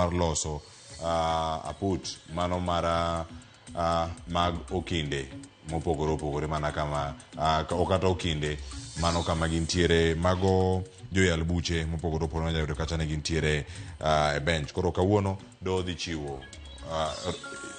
Mar loso aput mano mar mag okinde mopogore opogore mana kama kata okinde mano kama gintiere mago joyal buche mopogore opogore manyalo yudo kata ni gintiere e bench. Koro kawuono doho dhi chiwo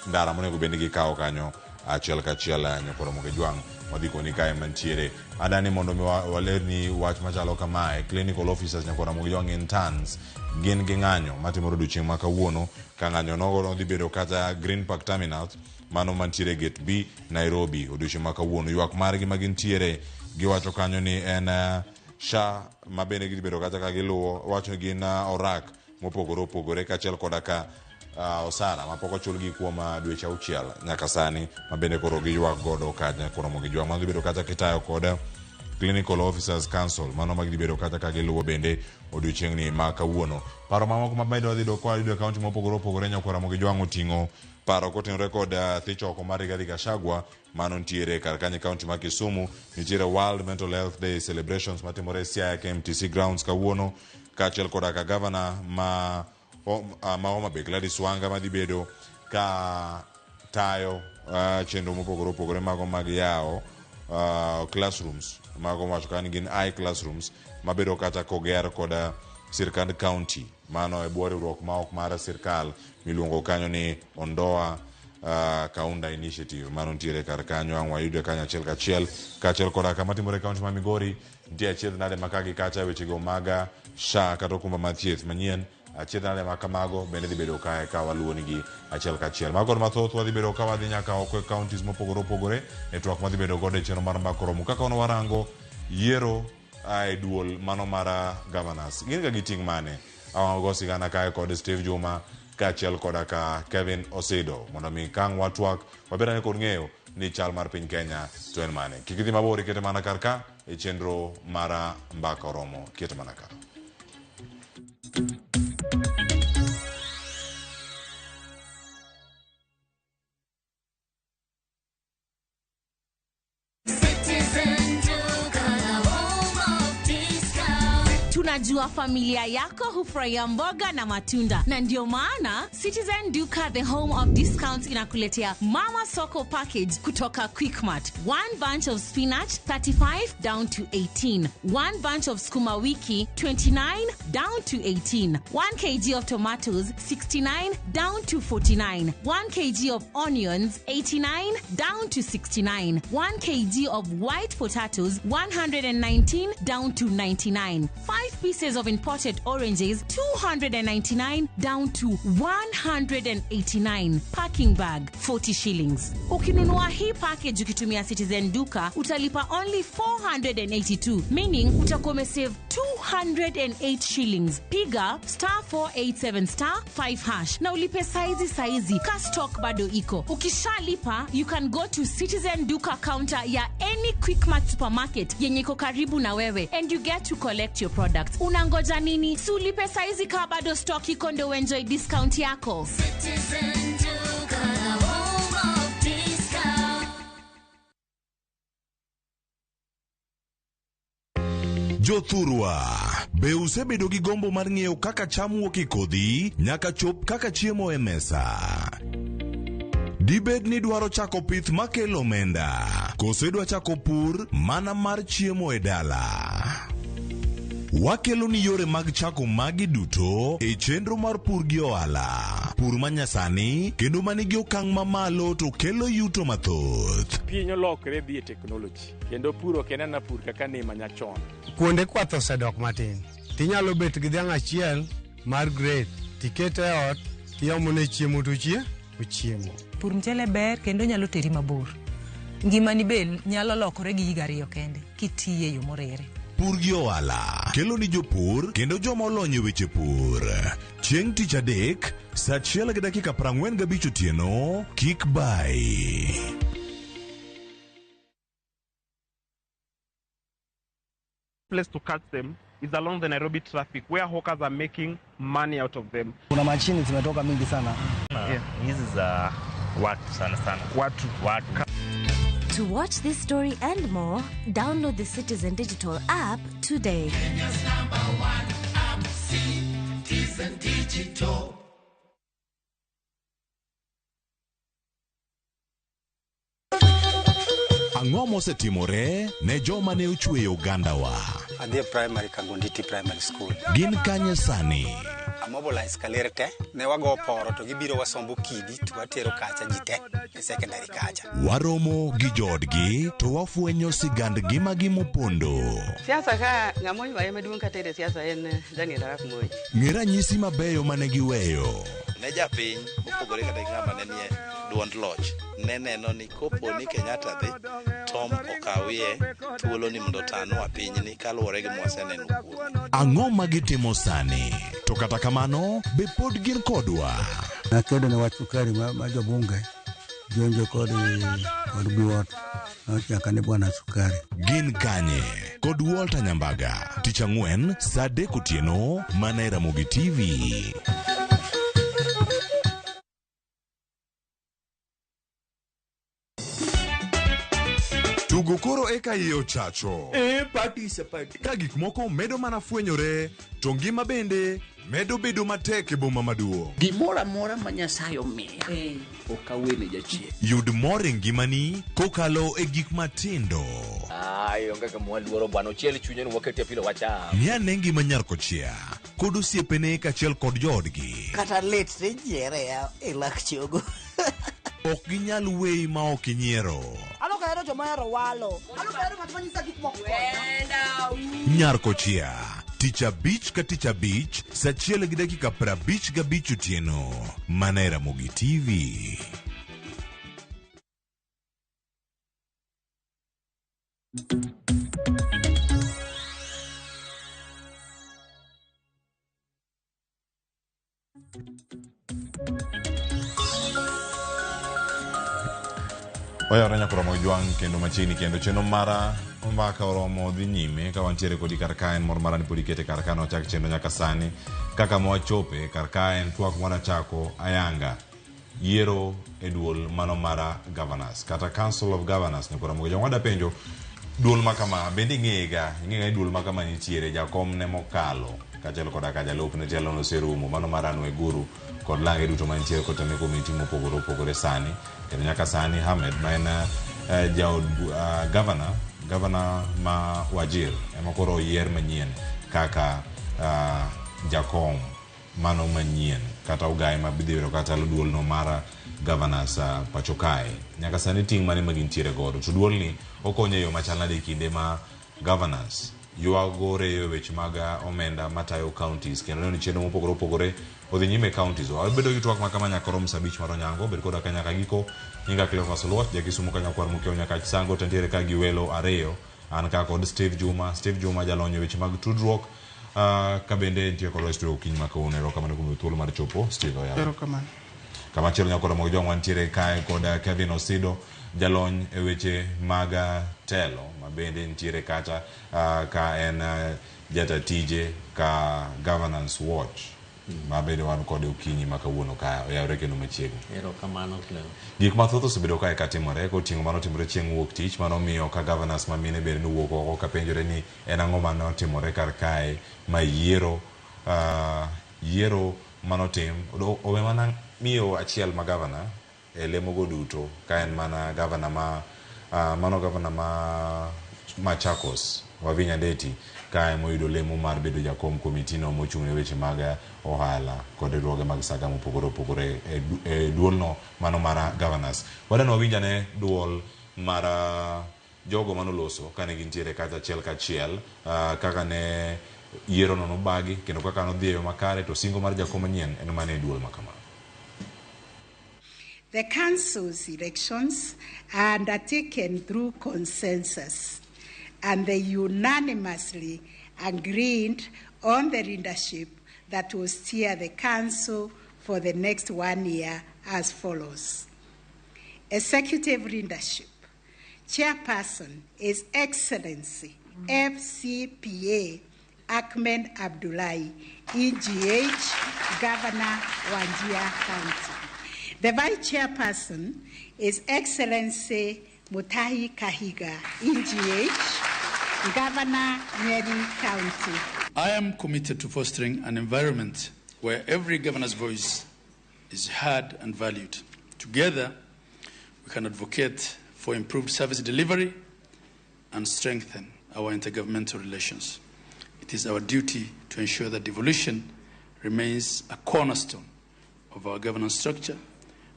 ndara monego bed ni gikawo kanyo achiel kachiel nyakoro Mokejwang' wadhi koni kae mantiere. Adani mondo mi walerni wach machalo kamae, clinical officers nyakoro Mokejwang' interns gin gi ng'anyo matimore odiochieng' ma kawuono ka ng'anyo nogo no dhi bedo kata Green Park Terminals mano mantiere Gate B Nairobi odiochieng' ma kawuono. Ywak margi ma gintiere giwacho kanyo ni en SHA ma bende gidhi bedo kata ka giluwo wacho ni gin orak mopogore opogore kaachiel koda ka osara mapok ochulgi kuom dweche auchiel nyaka sani ma bende koro giywak godo kanya koro mondo giywak mano dhi bedo kata kitayo kod Clinical Officers Council mano ma gidhi bedo kata ka giluwo bende odiochieng'ni ma kawuono. Paro mamoko ma bende wadhi yudo koa yudo e kaunti mopogore opogore nyakwar Ramogi Jwang' oting'o paro kotenore kod thich oko mar Rigathi Gachagua mano nitiere kar kanyo e kaunti ma Kisumu. Nitiere World Mental Health Day celebrations matimore e Siaya KMTC grounds kawuono kaachiel koda ka gavana ma ma Homa Bay Gladys Wanga madhi bedo ka tayo chenro mopogore opogore mago mag yawo classrooms mago wacho ka ni gin i classrooms mabedo kata koger kod sirkand county mano e bwo riwruok ma ok mar sirkal miluongo kanyo ni Ondoa Kaunda Initiative mano nitiere kar kanyo ang' wayude kanyo achiel kachiel kaachiel koda kama timore e kaunti ma Migori nitie achiedh nade ma ka gi kacha wechego mag SHA kata okumba mar thieth manyien achiedh nade ma kamago bende dhi bedo kae ka waluwonigi achiel kachiel. Mago kod mathoth wadhi bedo ka wadhi nyaka oko e counties mopogore opogore e twak madhi bedo godo e chenro mar Mbaka Oromo. Kaka wan warango yiero e duol mano mar governors. Gin ga gi ting' mane? Awago sigana kae kod Steve Juma kaachiel koda ka Kevin Osido mondo mi kang' watwak wabed ane kod ng'eyo ni chal mar piny Kenya to en mane. Kik idhi mabor ikete mana kar ka e chenro mar Mbaka Oromo. Kete mana ka. Tunajua familia yako hufurahia mboga na matunda, na ndio maana Citizen Duka, the home of discounts, inakuletea Mama Soko package kutoka Quickmart. One bunch of spinach 35 down to 18, one bunch of sukuma wiki 29 down to 18, 1 kg of tomatoes 69 down to 49, 1 kg of onions 89 down to 69, 1 kg of white potatoes 119 down to 99, 5 pieces of imported oranges 299 down to 189, packing bag 40 shillings. Ukinunua hii package ukitumia Citizen Duka utalipa only 482, meaning utakuwa umesave 208 shillings. Piga star 487 star 5 hash na ulipe saizi saizi, ka stock bado iko. Ukishalipa you can go to Citizen Duka counter ya any Quickmart supermarket yenye iko karibu na wewe and you get to collect your products. Unangoja nini? Si ulipe saizi ka bado stock iko ndio uenjoy discount yako. Citizen Duka, the home of discount. Jothurwa, be usebedo gi gombo mar ng'eyo kaka cham wuok e kodhi nyaka chop kaka chiemo e mesa? Dibed ni dwaro chako pith makelo omenda, koso idwa chako pur mana mar chiemo e dala? Wakelo ni yore mag chako magi duto e chenro mar pur gi ohala. Pur manyasani kendo manigi okang' mamalo to kelo yuto mathoth. Piny olokre dhi e technology kendo pur ok en ana pur kaka ne manyachon. Kuonde kwath osedok matin. Tinyalo bet gi dhiang' achiel mar grade tikete e ot tiomone chiemo to ochiemo. Pur mchele ber kendo nyalo teri mabor. Ngimani be nyalo lokore gi higa ariyo kende kitiye e yo morere. Pur gi ohala kelo ni jopur kendo joma olony e weche pur. Chieng' tich adek, saa achiel gi dakika 45 otieno, kik bayi. Place to catch them is along the Nairobi traffic where hawkers are making money out of them. Kuna mashini zimetoka mingi sana. Hizi za watu sana sana. Watu. Watu. To watch this story and more, download the Citizen Digital app today. Kenya's number one app, Citizen Digital. Ang'o mosetimore ne joma ne ochweyo ogandawa? Adhi e primary Kagonditi Primary School. Gin kanye sani? Amobilize kaler te, ne wago poro to gibiro wasombo kidi to watero kacha ji te e secondary kacha. Waromo gi joodgi to wafwenyo sigand ngimagi mopondo. Siasa ka ng'ama oywaye maduong' katere siasa en Daniel Arap Moi. Ng'e ranyisi mabeyo mane giweyo. Ne japiny mopogore kata gi ng'ama ne nie duond loch ne neno ni kopo ni Kenyatta dhi Tom okawie thuolo ni mondo otanwa pinyni kaluwore gi mwaseneno kuome. Ang'o ma gitimo sani? To kata kamano, be pod gin kodwa? Nakedo ne wach sukari ma, ma jobunge jonjo kod kod biwot nochaka ni bwana sukari. Gin kanye? Kod Walter Nyambaga, tich ang'wen saa adek otieno mana e Ramogi TV. Tugo koro eka iye ochacho. E, party is a party. Ka gik moko medo mana fwenyore, to ngima bende medo bedo matek e boma maduong'. Gimoro amora ma Nyasaye omiya ok awene jachien. Yud mor e ngimani kokalo e gik matindo. Ai, onge kama waluoro bwana, ochiel chunye ni wakete pilo wacham. Ng'i ane ngima nyar kochia kod osiepene kaachiel kod joodgi. Kata lit to ijiere ya e lak chogo. Ok ginyal weyi ma ok inyiero. An ok ahero joma ohero walo. An ok ahero ng'at ma nyisa gik moko. Nyar kochia tich abich ka tich abich saa achiel gi dakika 55 otieno mana e Ramogi TV. Oyawore nyaka oromo gi jwang' kendo machiegni kendo chenro mara mbaka oromo dhi nyime ka wantiere kodi kar ka en mor mara ni pod ikete kar ka nochak chenro nyaka sani kaka mwachope kar ka en twak mwanachako ayanga yiero e duol mano mara governors kata council of governors nyaka oromo gi jwang' wada penjo duol ma kama bende ing'eyega ing'eyega ni duol ma kama nitiere jakom ne mokalo kaachiel koda ka jalupne tielo noserumo mano mar Anne Waiguru kod lange duto mantiere kod tame komiti mopogore opogore sani kendo nyaka sani Ahmed ma en jaod governor governor ma Wajir ema koro oyier manyien kaka jakom mano manyien kata ogaye ma dhi bedo kata duolno mar governors pacho kae nyaka sani ting' mane ma gintiere godo to duolni okonyo e yo machal nade e kinde ma governors ywago reyo e weche mag omenda matayo counties kendo neno ni chenro mopogore opogore odhi nyime e counties wabedo gi twak ma kama nyaka rom saa abich mar onyango bed koda ka nyaka giko nyinga Cleophas Oluoch jakisumu ka nyakwar mokiewo nyaka Chisango to nitiere ka gi welo ariyo an ka kod Steve Juma Steve Juma jalony e weche mag tudruok ka bende nitie kodwa e studio okinyi ma kawuono erokamano kuom yudo thuolo mar chopo Steve oyaw Erokamano. Kamachielo nyaka Ramogi Jwang' wantiere kae kod Kevin Osido jalony e weche mag telo ma bende nitiere kacha ka en jata tije ka Governance Watch ma bende wan kode okinyi ma kawuono ka oyawre kendo machiegni. Erokamano Cleo. Gik mathoth osebedo kae katimore koting'o mano timore chieng' wuok tich mano miyo ka governors ma mine bende nowuok oko kapenjore ni en ang'o mane otimore kar kae ma yiero yiero manotim owe mana miyo achiel ma governor e lemogo duto ka en mana governor ma mano governor ma Machakos Wavinya Ndeti ka emoyudo lemo mar bedo jakom komiti no mochung' ne weche mag ohala kod riwruoge mag saga mopogore opogore e duolno mano mar governors. Wadwa wawinj ane duol mar jogo manoloso kane gintiere kacha achiel kachiel kaka ne yiero no nobagi kendo kaka nodhi e yo makare to singo mar jakom manyien en mana e duol makama. The council's elections are undertaken through consensus, and they unanimously agreed on the leadership that will steer the council for the next 1 year as follows. Executive leadership. Chairperson is Excellency FCPA Ahmed Abdullahi, EGH, Governor, Wajir County. The Vice Chairperson is Excellency Mutahi Kahiga, EGH, Governor, Nyeri County. I am committed to fostering an environment where every governor's voice is heard and valued. Together, we can advocate for improved service delivery and strengthen our intergovernmental relations. It is our duty to ensure that devolution remains a cornerstone of our governance structure,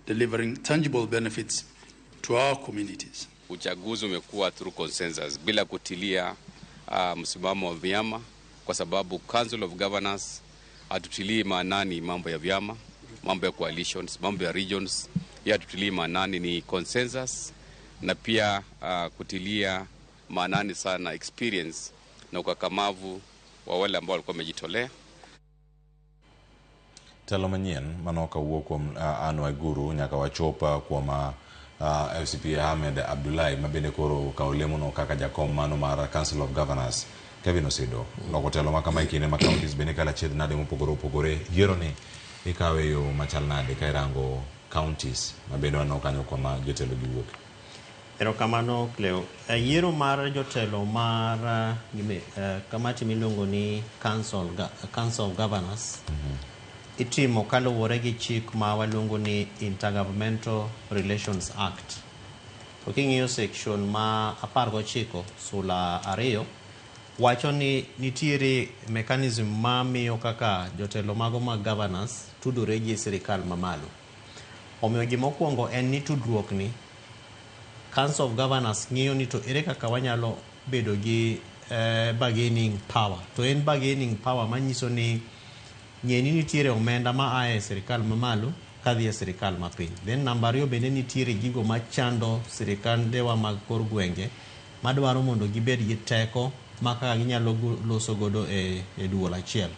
delivering tangible benefits to our communities. Uchaguzi umekuwa through consensus bila kutilia msimamo wa vyama, kwa sababu Council of Governors hatutilii maanani mambo ya vyama, mambo ya coalitions, mambo ya regions, ya hatutilii maanani, ni consensus na pia kutilia maanani sana experience na ukakamavu wa wale ambao walikuwa wamejitolea. Telo manyien mano kawuok kuom Anne Waiguru nyaka wachopa kuom FCPA Ahmed Abdullahi ma bende koro okawo lemono kaka jakom mano mar Council of Governors. Kevin Osido loko telo ma kama e kinde ma counties bende kalo achiedh nade mopogore opogore. Yiero ni ikawe e yo machal nade ka irango counties ma bende waneno kanyo kuma jotelo gi wuok? Erokamano Cleo. Yiero mar jotelo mar kamati miluongo ni Council of Governors itimo kaluwore gi chik ma waluongo ni Intergovernmental Relations Act. To king'iyo section ma 19 sula 2 wacho ni nitiere mechanism ma miyo kaka jotelo mago mag governors tudore gi sirikal mamalo. Omiyo gimokwongo en ni tudruok ni Council of Governors ng'iyo ni to ere kaka wanyalo bedo gi bargaining power. To en bargaining power manyiso ni ng'e ni nitiere omenda ma ae sirikal mamalo kadhi e sirikal mapiny. Then namba 2 bende nitiere gigo machando sirikandewa mag kor gwenge madwaro mondo gibed gi teko ma kaka ginyalo loso godo e duol achiel.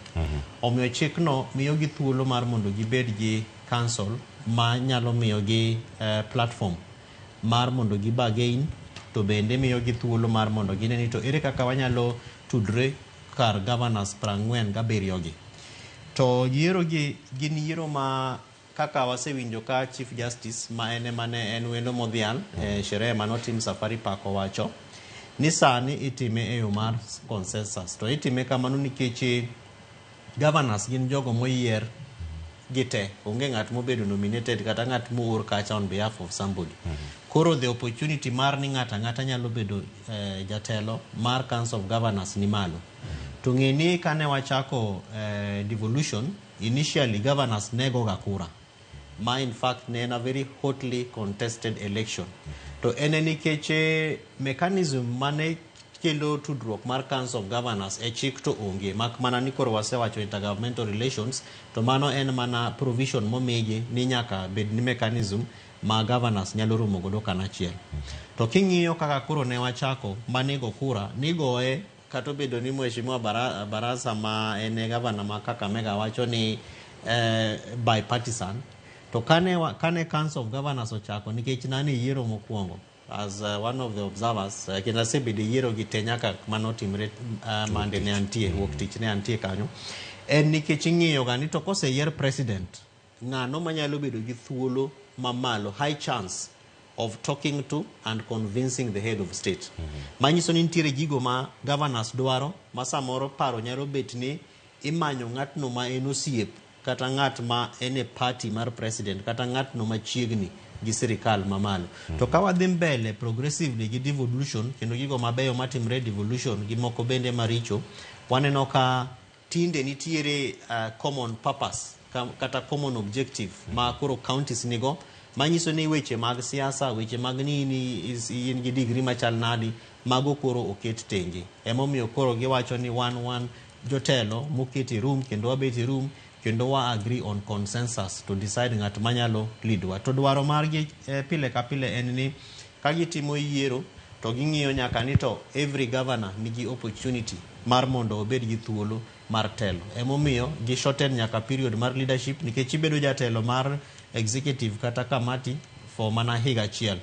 Omiyo chikno miyo gi thuolo mar mondo gibed gi council ma nyalo miyo gi platform mar mondo gi bargain, to bende miyo gi thuolo mar mondo gine ni to ere kaka wanyalo tudre kar governors 47 gi. To yiero gi gin yiero ma kaka wasewinjo ka Chief Justice ma en ema ne en wendo modhial e sherehe manotim Safari Park owacho ni sani itime e yo mar consensus. To itime kamano nikech governors gin jogo moyier gi te, onge ng'at mobedo nominated kata ng'at moor kacha on behalf of somebody. Koro the opportunity mar ni ng'ato ang'ata nyalo bedo jatelo mar Council of Governors ni malo. To ng'e ni kane wachako devolution, initially governors ne goga kura, ma in fact ne en a very hotly contested election. To en nikech mechanism mane kelo tudruok mar Council of Governors e chik to onge, mak mana ni koro wasewacho intergovernmental relations, to mano en mana provision momigi ni nyaka bed ni mechanism ma governors nyalo romo godo kanachiel. To king'iyo kaka koro ne wachako manigo kura, nigoye kata obedo ni Mheshimiwa Barasa ma en e governor ma Kakamega wacho ni bipartisan, to kane Council of Governors ochako, nikech nane yiero mokwongo as one of the observers, kendo asebedo e yiero gi te nyaka manotimre mande ne antie, wuok tich ne antie kanyo, en nikech ing'iyo ga ni to koseyier president, ng'ano manyalo bedo gi thuolo mamalo, high chance of talking to and convincing the head of state. Manyiso ni nitiere gigo ma governors dwaro, ma samoro paro nyalo bet ni imanyo ng'atno ma en osiep, kata ng'at ma en e party mar president, kata ng'atno machiegni gi sirikal mamalo. To ka wadhi mbele progressively gi devolution, kendo gigo mabeyo matimre devolution gi moko bende maricho, waneno ka tinde nitiere common purpose kata common objective ma koro counties nigo, manyiso ni weche mag siasa, weche mag ni in gi degree machal nadi, mago koro oket tenge. Emomiyo koro giwacho ni wan jotelo moket e room, kendo wabet e room, kendo wa agree on consensus to decide ng'at manyalo lead wa. To dwaro margi pile ka pile en ni ka gitimo yiero to ging'iyo nyaka ni to every governor nigi opportunity mar mondo obed gi thuolo mar telo. Emomiyo gi shorten nyaka period mar leadership, nikech ibedo jatelo mar executive kata kamati for mana higa achiel.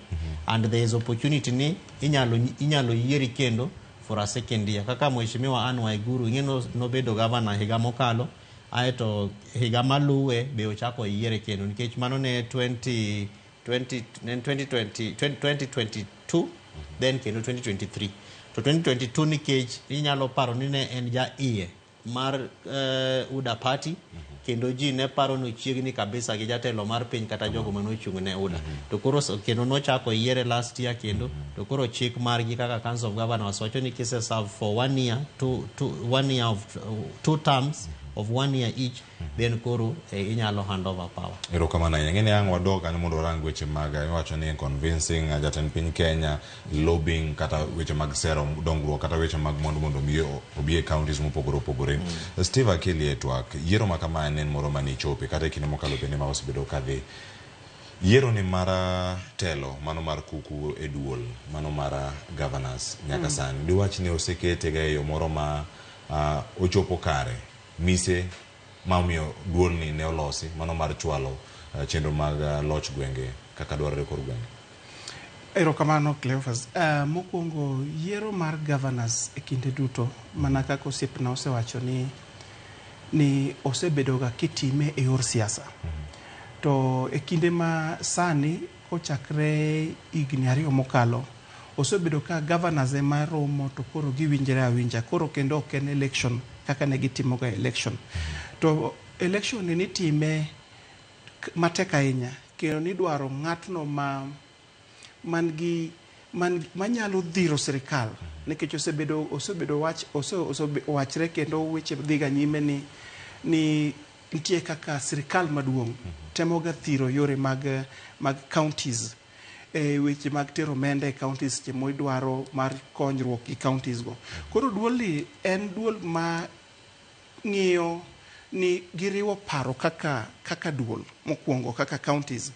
And there is opportunity ni inyalo yieri kendo for a second year. Kaka Mheshimiwa Anne Waiguru ing'e nobedo governor higa mokalo, aeto higa maluwe be ochako yiere kendo, nikech mano ne 2022, then kendo 2023. To 2022 nikech inyalo paro ni ne en ja iye mar UDA party, Kendo ji ne paro ni ochiegni kabisa gi jatelo mar piny kata jogo mane ochung' ne UDA. To koro kendo nochako yiere last year kendo to koro chik margi kaka Council of Governors wacho ni kise serve for one year, two, two, one year of two terms of one year each, then koro inyalo hand over power. Erokamano ahinya. Ng'eni ang' wadog kanyo mondo warang weche mag iwacho ni convincing jatend piny Kenya, lobbying kata weche mag sero dongruok kata weche mag mwandu mondo mi obi e counties mopogore opogore. Steve Akili e twak, yiero ma kama en moro mane ichope kata e kinde mokalo bende ma osebedo kadhi. Yiero ni mar telo mano mar kuku e duol mano mar governors nyaka sani. Diwach ni osekete ga e yo moro ma ochopo kare mise ma omiyo duolni ne olosi mano mar chwalo chenro mag loch gwenge kaka dwarore kor gwenge. Erokamano Cleophas. Mokwongo yiero mar governors e kinde duto mana kaka osiepna osewacho ni osebedoga kitime e yor siasa. To e kinde ma sani kochakre higni 2 mokalo osebedo ka governors ema romo to koro giwinjre awinja koro kendo ok en election kaka ne gitimoga election. To election ni nitime matek ahinya kendo nidwaro ng'atno ma man gi man manyalo dhiro sirikal nikech osebedo wach osewachre kendo weche dhiga nyime ni nitie kaka sirikal maduong' temoga thiro yore mag counties e weche mag tero omenda e counties seche midwaro mar konyruok gi counties go. Koro duolni en duol ma ng'iyo ni giriwo paro kaka duol mokwongo kaka counties.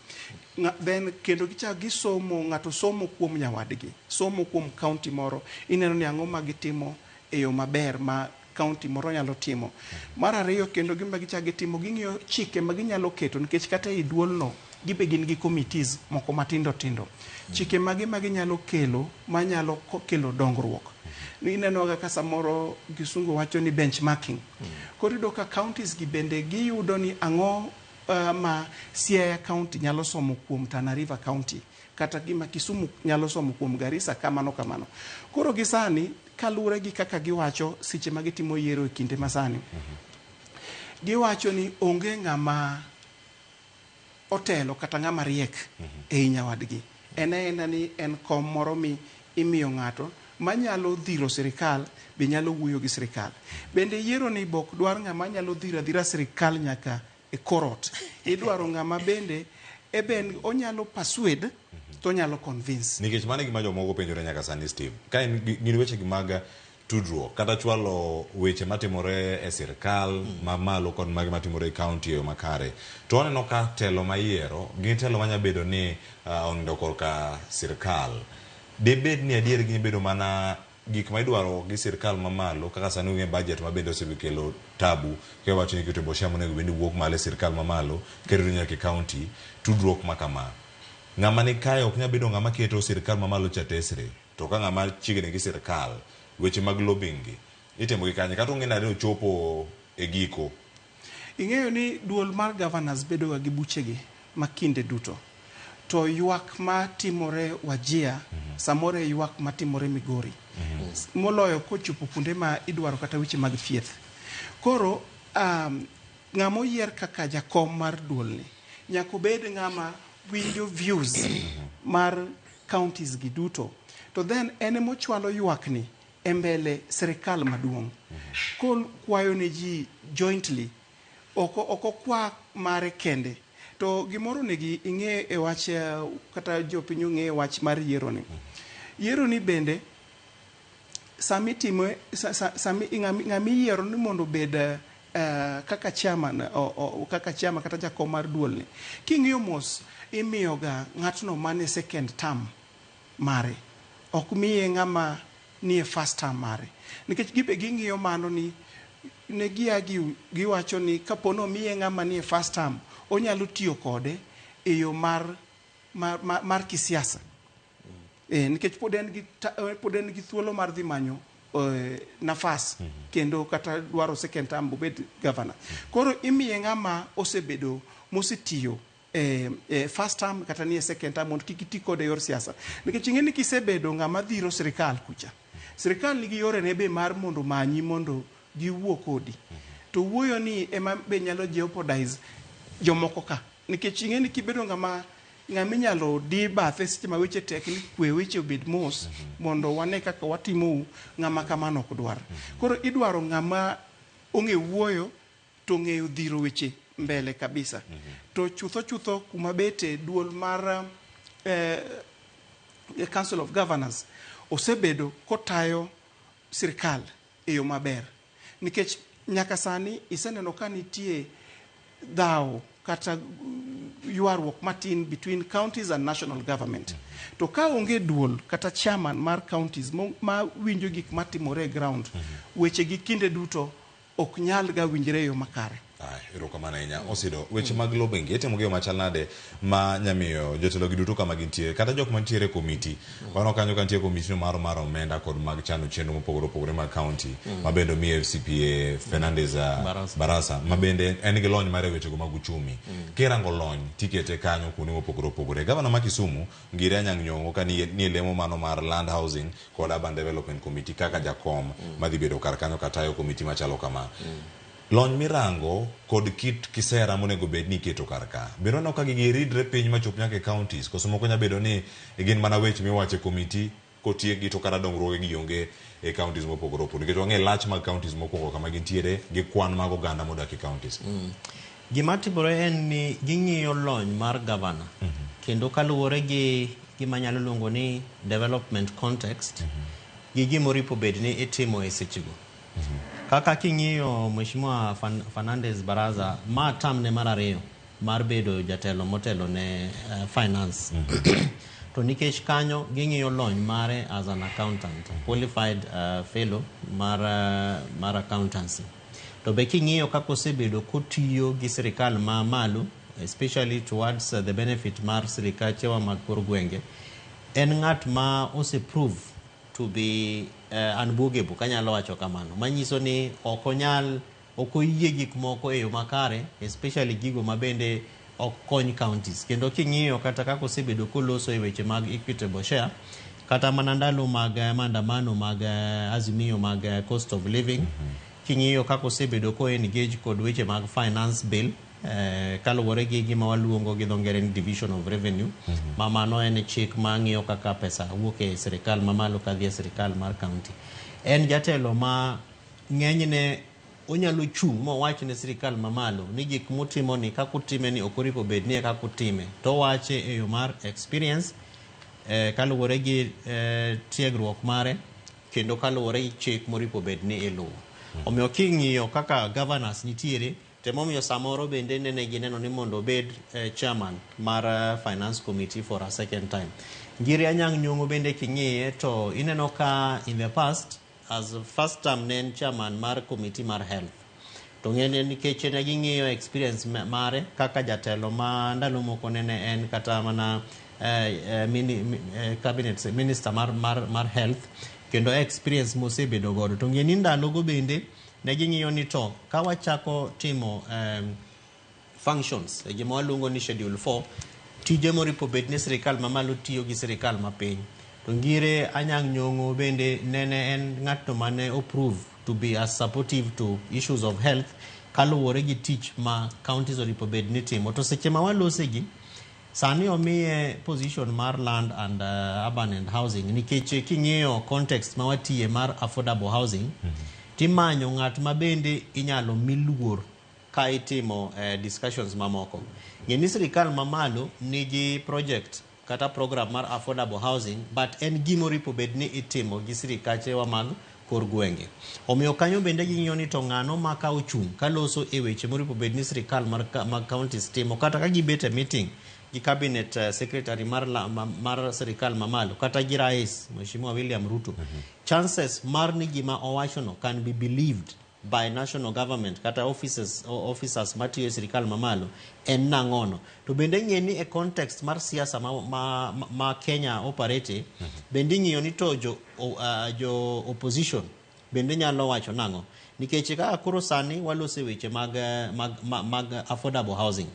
Then kendo gichako gisomo, ng'ato somo kuom nyawadgi, somo kuom county moro, ineno ni ang'o ma gitimo e yo maber ma county moro nyalo timo. Mar ariyo kendo gima gichako gitimo, ging'iyo chike ma ginyalo keto nikech kata ei duolno gibe gin gi committees moko matindo tindo. Chike mage ma ginyalo kelo manyalo kelo dongruok. Ineno kaka samoro kisungu wacho ni benchmarking. Koro iyudo ka counties gi bende giyudo ni ang'o ma Siaya County nyalo somo kuom Tana River County kata gima Kisumu nyalo somo kuom Garissa kamano kamano. Koro gi sani kaluwore gi kaka giwacho seche ma gitimo yiero e kinde masani, giwacho ni onge ng'ama otelo kata ng'ama riek ei nyawadgi. En aena ni en kom moro mi imiyo ng'ato manyalo dhiro sirikal be nyalo wuoyo gi sirikal. Bende yiero ni bok dwar ng'ama nyalo dhiro adhira sirikal nyaka e korot. Idwaro ng'ama bende eben onyalo persuade to onyalo convince. Nikech mano e gima jomoko penjore nyaka sani Steve. Ka en gin weche mag tudruok kata chwalo weche matimore e sirikal mamalo kod mage matimore e county e yo makare. To waneno ka telo ma iyiero gin telo manya bedo ni onindo korka sirikal. Debed ni adier gibedo mana gik ma idwaro gi sirikal mamalo kaka sani ung'e budget ma bende osekelo tabu kiwacho ni keto bosia monego bed ni wuok malo e sirikal mamalo kendo nyaka e county tudruok ma kama. Ng'ama ni kae ok nyal bedo ng'ama keto sirikal mamalo cha tesre to ka ng'ama chiegni gi sirikal weche mag lobbying gi itimo gi kanye kata ong'e nade ochopo e giko. Ing'eyo ni duol mar governors bedo ga gi buchegi ma kinde duto. To ywak matimore Wajir samoro e ywak matimore Migori. Moloyo kochopo kuonde ma idwaro kata weche mag thieth. Koro ng'ama oyier kaka jakom mar duolni nyaka obed ng'ama winjo views mar counties gi duto. To then en emochwalo ywakni e mbele sirikal maduong'. Kokwayo ne ji jointly, ok okwa mare kende. To gimoro onego ing'e e wach kata jopiny ong'e e wach mar yiero ni. Yiero ni bende sami itime sami ng'ama iyiero ni mondo obed kaka chairman kaka chairman kata jakom mar duol ni. King'iyo mos imiyo ga ng'atno mane second term mare. Ok miye ng'ama nie first term mare. Nikech gibe ging'iyo mano ni ne gia giwacho ni kapo ni omiye ng'ama nie first term onyalo tiyo kode e yo mar kisiasa. Nikech pod en gi thuolo mar dhi manyo nafas kendo kata dwaro second term obed governor. Koro imiye ng'ama osebedo mosetiyo first term kata nie second term mondo kik iti kode e yor siasa. Nikech ing'e ni kisebedo ng'ama dhiro sirikal kucha, sirikal nigi yorene be mar mondo omanyi mondo giwuo kodi. To wuoyo ni ema be nyalo jeopardize jomoko ka. Nikech ing'e ni kibedo ng'ama ng'ama inyalo di bathe seche ma weche tek ni kwe weche obed mos mondo wane kaka watimou ng'ama kamano ok dwar. Koro idwaro ng'ama ong'e wuoyo to ong'eyo dhiro weche mbele kabisa. To chutho chutho kuma bete duol mar Council of Governors osebedo kotayo sirkal e yo maber. Nikech nyaka sani iseneno ka nitie dhawo kata ywaruok matin between counties and national government. To ka onge duol kata chairman mar counties ma winjo gik matimore e ground, weche gi kinde duto ok nyal ga winjre e yo makare. Ay, erokamano ahinya. Osido, weche mag lobbying itimo gi yo machal nade ma nyamiyo jotelo gi duto kama gintiere kata jok mantiere e komiti waneno kanyo ka nitie komiti no mar mar omenda kod mag chano chenro mopogore opogore mag county ma bende omi FCPA Fernandez Barasa. Barasa ma bende en gi lony mar e wechego mag uchumi kirango lony tikete kanyo kuonde mopogore opogore gavana ma Kisumu Ngire Anyang' Nyong'o ka nie nie lemo mano mar Land Housing kod Urban Development Committee kaka jakom madhi bedo kar kanyo katayo komiti machalo kama Lony mirango kod kit kisera monego bed ni iketo kar ka. Bende waneno ka gigi ridre piny machop nyaka e counties koso moko nya bedo ni gin mana weche miwacho e komiti kotiekgi to kata dongruoge gi onge e counties mopogore opogore. Nikech wang'e lach mag counties mokwongo kama gintiere gi kwan mag oganda modak e counties. Gima timore en ni ging'iyo lony mar gavana kendo kaluwore gi gima anyalo luongo ni development context gi gimoripo bed ni itimo e sechego. Kaka king'iyo Mheshimiwa Fernandez Baraza, ma term ne mar ariyo mar bedo jatelo motelo ne finance. To nikech kanyo ging'iyo lony mare as an accountant, qualified fellow mar accountancy. To be king'iyo kaka osebedo kotiyo gi sirikal ma malo, especially towards the benefit mar sirikachewa mag kor gwenge, en ng'at ma ose prove to be unbwogable, kanyalo wacho kamano. Manyiso ni ok onyal, ok oyie gik moko e yo makare, especially gigo mabende ok kony counties. Kendo king'iyo kata kaka osebedo koloso e weche mag equitable share, kata mana ndalo mag maandamano mag Azimio mag cost of living, king'iyo kaka osebedo ko engage kod weche mag finance bill, kaluwore gi gima waluongo gi dho ngere ni division of revenue, ma mano en chik ma ng'iyo kaka pesa wuok e sirikal mamalo kadhi e sirikal mar county. En jatelo ma ng'enyne onyalo chung' mowach ne sirikal mamalo ni gik mutimo ni kaka utime ni ok oripo bed ni e kaka utime. To owache e yo mar experience, kaluwore gi tiegruok mare kendo kaluwore gi chik moripo bed ni iluwo. Omiyo king'iyo kaka governors nitiere, temomiyo samoro bende nene gineno ni mondo obed chairman mar finance committee for a second time. Ngire Anyang' Nyong'o bende king'iye to ineno ka in the past as first term ne en chairman mar committee mar health. To ng'ene nikech ne ging'iyo experience mare kaka jatelo ma ndalo moko nene en kata mana cabinet minister mar health kendo experience mosebedo godo. To ng'e ni ndalogo bende ne ging'iyo ni to ka wachako timo functions e gima waluongo ni schedule 4 tije moripo bed ni sirikal mamalo tiyo gi sirikal mapiny. To Ngire Anyang' Nyong'o bende nene en ng'atno mane oprove to be as supportive to issues of health kaluwore gi tich ma counties oripo bed ni timo. To seche ma walose gi, sani omiye position mar land and urban and housing nikech king'iyo context ma watiye mar affordable housing, timanyo ng'at ma bende inyalo mi luor ka itimo discussions mamoko. Ng'e ni sirikal mamalo nigi project kata program mar affordable housing, but en gimoripo bed ni itimo gi sirikachewa mag kor gwenge. Omiyo kanyo bende ging'iyo ni to ng'ano ma ka ochung' kaloso e weche moripo bed ni sirikal mag counties timo, kata ka gibet e meeting gi cabinet secretary mar sirikal mamalo kata gi rais Mheshimiwa William Ruto, chances mar ni gima owachono can be believed by national government kata officers matiyo e sirikal mamalo en nang'ono. To bende ng'e ni e context mar siasa ma Kenya operate, bende ing'iyo ni to jo opposition bende nyalo wacho nang'o. Nikech kaka koro sani walose weche mag, mag, mag, mag affordable housing.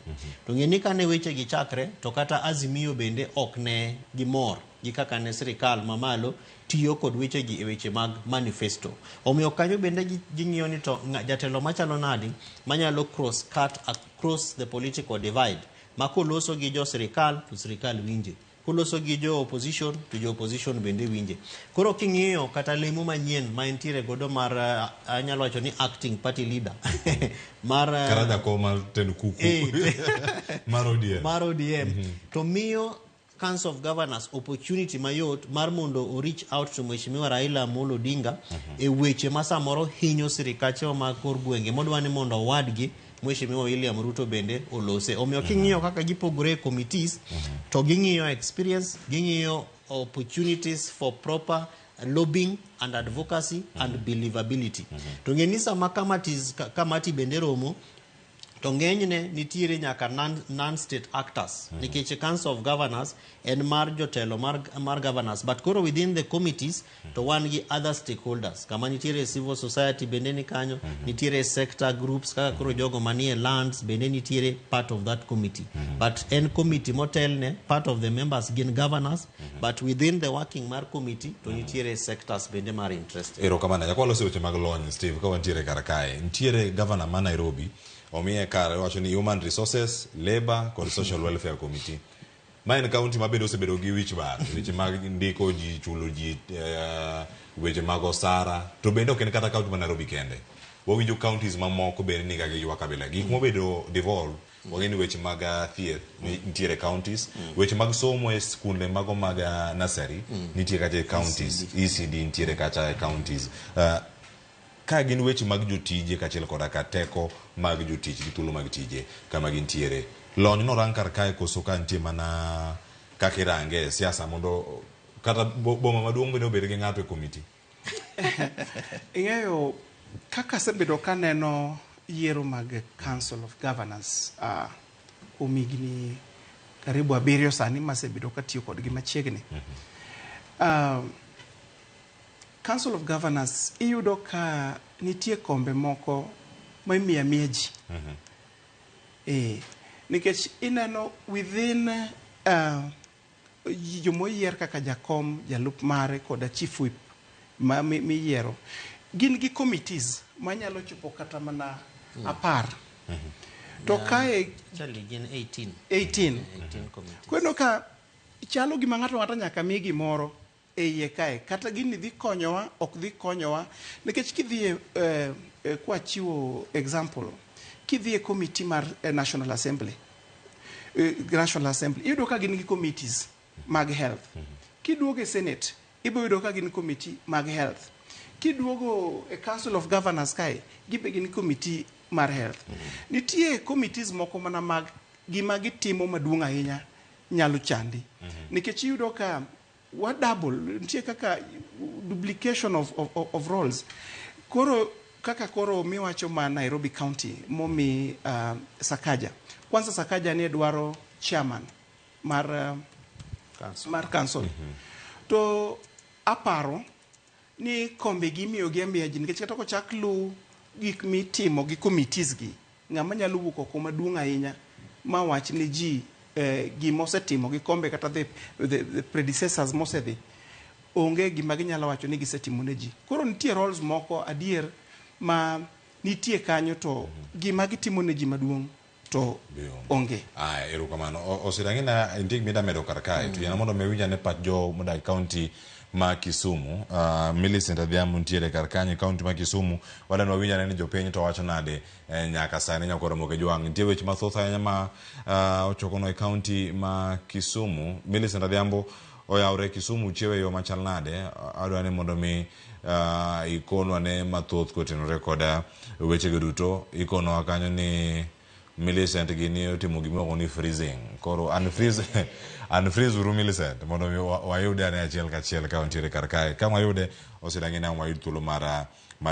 To ng'e ni kane weche gi chakre to kata Azimio bende ok ne gimor gi kaka ne sirikal mamalo tiyo kod weche gi e weche mag manifesto. Omiyo kanyo bende ging'iyo ni to jatelo machalo nadi manyalo cross cut across the political divide ma koloso gi jo sirikal to sirikal winje, koloso gi jo opposition to jo opposition bende winje. Koro king'iyo kata lemo manyien ma entiere godo mar anyalo wacho ni acting party leader mar Kata jakom mar tend kuku mar ODM. Mar ODM. To miyo Council of Governors opportunity mayot mar mondo o reach out to Mheshimiwa Raila Amolo Odinga e weche ma samoro hinyo sirikache mag kor gwenge modwa ni mondo owadgi Mheshimiwa William Ruto bende olose. Omiyo king'iyo kaka gipogore e committees to ging'iyo experience, ging'iyo opportunities for proper lobbying and advocacy and believability. To ng'e ni sama committees, kamati bende romo to ng'enyne nitiere nyaka non-state actors nikech Council of Governors en mar jotelo mar governors, but koro within the committees to wan gi other stakeholders kama nitiere civil society bende ni kanyo, nitiere sector groups kaka koro jogo manie lands bende nitiere part of that committee. But en committee motelne, part of the members gin governors, but within the working mar committee to nitiere sectors bende mar interest. Erokamano. Nyaka walos weche mag lony, Steve, ka wantiere kar kae. Nitiere governor ma Nairobi, omiye kar iwacho ni Human Resources, Labour kod Social Welfare Committee. Ma en county ma bende osebedo gi wich bar, weche mag ndiko ji, chulo ji, weche mag osara, to bende ok en kata county ma Nairobi kende. Wawinjo counties mamoko bende niga gi ywak kabila. Gik mobedo devolved, wang'e ni weche mag thieth nitiere counties, weche mag somo e skunde mago mag nursery nitie kacha e counties, ECD nitiere kacha e counties. Ka gin weche mag jotije kaachiel koda ka teko mag jotich gi thuolo mag tije kama gintiere. Lony norang kar kae koso ka nitie mana kaka irange e siasa mondo kata boma maduong' bende obed gi ng'ato e komiti. Ing'eyo kaka asebedo kaneno yiero mag Council of Governors kuom higni karibu 7 sani masebedo katiyo kodgi machiegni. Council of Governors iyudo ka nitie kombe moko ma imiyo amiya ji. Nikech ineno within jomoyier kaka jakom, jalup mare koda chief whip ma miyiero gin gi committees manyalo chopo kata mana 10. To kae actually gin 18. 18. 18 committees. Kweno ka chalo gima ng'ato ng'ato nyaka mi gimoro e iye kae, kata gini dhi konyowa, ok dhi konyowa, nikech kidhi e kwachiwo example, kidhi e committee mar National Assembly, National Assembly iyudo ka gin gi committees mag health. Kiduogo e Senate, ibo yudo ka gin committee mag health. Kiduogo e Council of Governors kae, gibe gin committee mar health. Nitie committees moko mana mag gima gitimo maduong' ahinya nyalo chandi. Nikech iyudo ka wa double, nitie kaka duplication of roles. Koro kaka koro miwacho ma Nairobi County momi Sakaja. Kwanza Sakaja ne dwaro chairman mar council. To aparo ni kombe gi imiyo gi amiya ji nikech kata kochak lu gik mitimo gi committees gi, ng'ama nyalo wuok oko maduong' ahinya ma wach ni ji gima osetimo gi kombe kata the predecessors mosedhi onge gima ginyalo wacho ni gisetimo ne ji. Koro nitie roles moko adier ma nitie kanyo to gima gitimo ne ji maduong' to onge. Aya, erokamano. Osirang'ina nitie gima ida medo kar kae. To yiena mondo mi awinj ane pach jo modak e county ma Kisumu. Millicent Adhiambo nitiere kar kanyo e county ma Kisumu. Wadwa wawinj ane ni jopiny to wacho nade nyaka sani nyakoro Ramogi Jwang'. Nitie weche mathoth ahinya ma ochokono e county ma Kisumu. Millicent Adhiambo oyawre Kisumu chiewo e yo machal nade? Adwa ni mondo mi ikonwa ne mathoth kotenore koda wechego duto. Ikonwa kanyo ni Millicent gini otimo gimiluongo ni freezing. Koro unfreeze, unfreeze uru Millicent mondo mi wayude ane achiel kachiel ka wantiere kar kae. Ka wayude osedang'e na wayud thuolo mar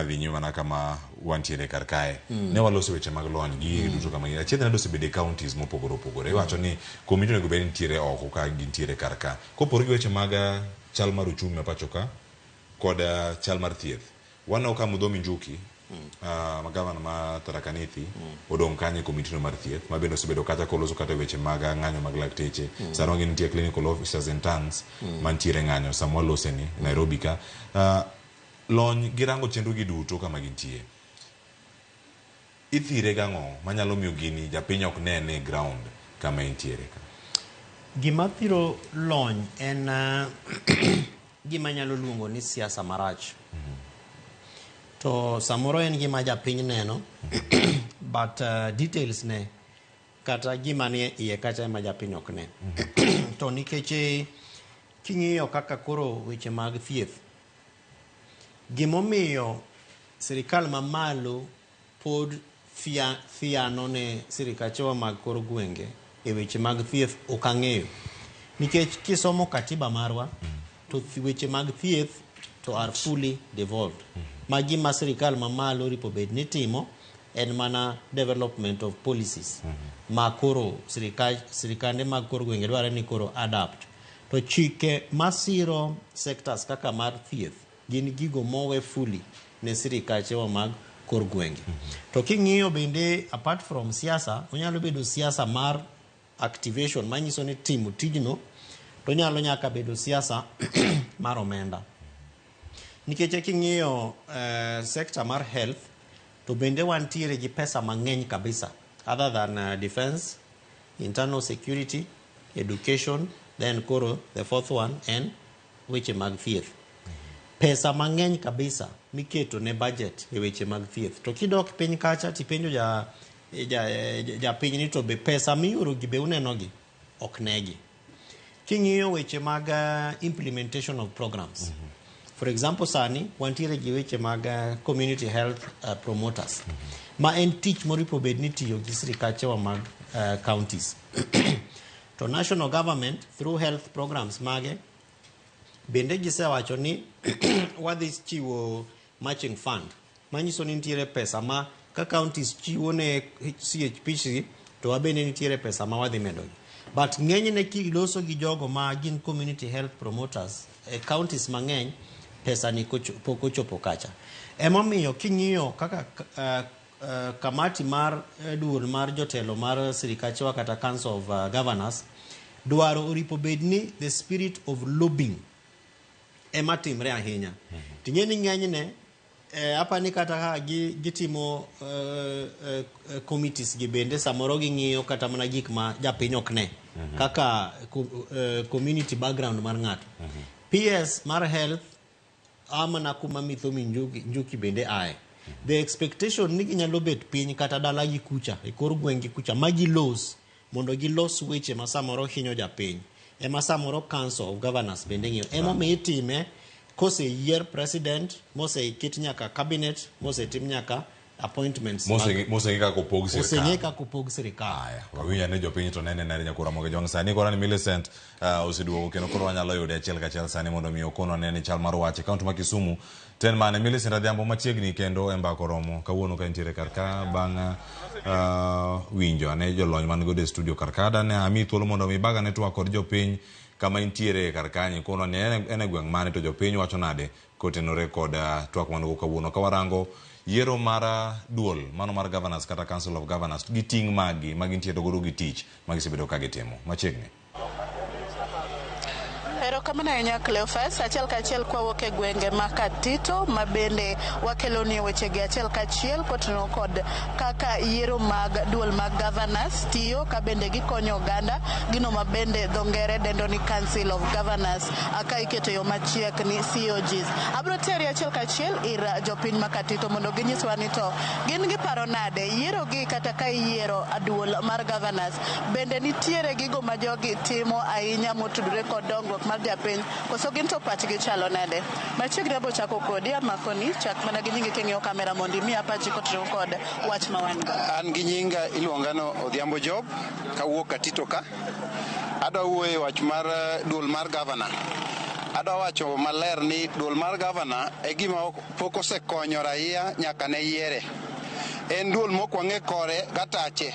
dhi nyime mana kama wantiere kar kae. Ne waloso weche mag lony gi duto kama achiel nade osebedo e counties mopogore opogore. Iwacho ni komiti onego bed ni nitiere oko ka gintiere kar ka. Kopogore gi weche mag chal mar uchumi ma pacho ka kod chal mar thieth. Waneno ka Muthomi Njuki, ma gavana ma Tharaka Nithi, odong' kanyo e komitino mar thieth, ma bende osebedo kacha koloso kata e weche mag ng'anyo mag lakteche. Sani wang'e ni nitie clinical officers interns mantiere ng'anyo sama waloseni Nairobi ka. Lony gi rango chenro gi duto kama gintie. Ithire gang'o manyalo miyo gini japiny ok nene e ground kama entiere ka? Gima thiro lony en gima nyalo luongo ni siasa marach. To samoro en gima japiny neno, but details ne kata gima nie iye kacha ema japiny ok ne. To nikech king'iyo kaka koro weche mag thieth, gimomiyo sirikal mamalo pod thiano ne sirikachewa mag kor gwenge e weche mag thieth ok ang'eyo. Nikech kisomo katiba marwa, to weche mag thieth to are fully devolved. Ma gima sirikal mamalo ripo bed ni timo en mana development of policies ma koro sirikande mag kor gwenge dware ni koro adapt. To chike masiro sectors kaka mar thieth gin gigo mowe fully ne sirikachewa mag kor gwenge. To king'iyo bende apart from siasa, onyalo bedo siasa mar activation manyiso ni timo tijno, to onyalo nyaka bedo siasa mar omenda. Nikech king'iyo sector mar health, to bende wantiere gi pesa mang'eny kabisa other than defense, internal security, education, then koro the fourth one en weche mag thieth. Pesa mang'eny kabisa miketo ne budget e weche mag thieth. To kidok piny kacha tipenjo japiny ni to be pesa mioro gi be uneno gi? Ok negi. King'iyo weche mag implementation of programs. For example, sani wantiere gi weche mag community health promoters. Ma en tich moripo bed ni tiyo gi sirikachewa mag counties. To national government through health programs mage bende gisewacho ni wadhi chiwo matching fund manyiso ni nitiere pesa ma ka counties chiwo ne CHPC to wabende nitiere pesa ma wadhi medogi. But ng'enyne kiloso gi jogo ma gin community health promoters e counties mang'eny, pesa ni pok ochopo kacha. Emomiyo king'iyo kaka kamati mar duol mar jotelo mar sirikachewa kata Council of Governors dwaro oripo bed ni the spirit of lobbying ema timre ahinya. Ting'e ni ng'enyne apani kata ka gitimo committees gi bende samoro ging'iyo kata mana gik ma japiny ok ne kaka community background mar ng'ato. PS mar health amana kuma Muthomi Njuki bende ae. The expectation ni ginyalo bet piny kata dala gi kucha e kor gweng' gi kucha ma gilos mondo gilos weche ma samoro hinyo japiny. Ema samoro Council of Governors bende ng'iyo. Emomiyo itime koseyier president, moseket nyaka cabinet, mosetim nyaka appointments. Moseng'e kaka opog sirikal. Oseng'e kaka opog sirikal. Aya, wawinjo ni jopiny to nene nade nyakura moge jwang' sani koro ni Millicent oseduogo kendo koro wanyalo yude achiel kachiel sani mondo mi okonwa nene chal mar wach e kaunti ma Kisumu. Ten mane Millicent Adhiambo machiegni kendo e mbaka oromo kawuono ka intiere kar ka bang' winjo ane jolony man godo e studio kar ka dane ami thuolo mondo mi ibaga ne twak kod jopiny kama intiere kar kanyo konwa ni en e gweng' mane to jopiny wacho nade kotenore kod twak man go kawuono ka warango yiero mar duol mano mar governors kata Council of Governors gi ting' maggi ma gintiere godo gi tich ma gisebedo ka gitimo machiegni. Erokamano ahinya Cleophas. Achiel kachiel kwawuok e gwenge ma Katito ma bende wakelo ni wechegi achiel kachiel kotenore kod kaka yiero mag duol mag governors tiyo ka bende gikonyo oganda gino ma bende dho ngere dendo ni Council of Governors ka iketo yo machiek ni COGs. Abiro teri achiel kachiel ir jopiny ma Katito mondo ginyiswa ni to gin giparo nade yiero gi kata ka iyiero duol mar governors bende nitiere gigo ma jogi timo ahinya motudore kod dongruok mar japiny koso gin to pachgi chalo nade. Machiegni abo chako kodi amakoni chak mana gi nyingi king'iyo kamera mondo imiya pachi kotenore kod wach ma wan go. An gi nyinga iluonga no Odhiambo Job kawuok Katito ka. Adwa wuoyo e wach mar duol mar governor. Adwa wacho maler ni duol mar governor e gima pok osekonyo raia nyaka ne yiere. En duol mok wang'e kore gatache.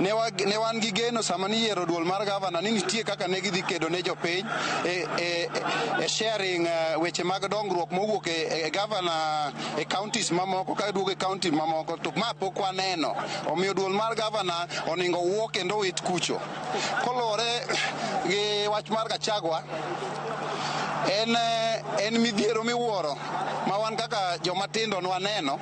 Ne wan gi geno sama niyiero duol mar gavana ni nitie kaka ne gidhi kedo ne jopiny e sharing weche mag dongruok mowuok e gavana e counties mamoko ka duogo e county mamoko, to ma pok waneno. Omiyo duol mar gavana oningo wuo kendo wit kucho. Koluwore gi wach mar Gachagua, en midhiero miwuoro ma wan kaka joma tindo nwaneno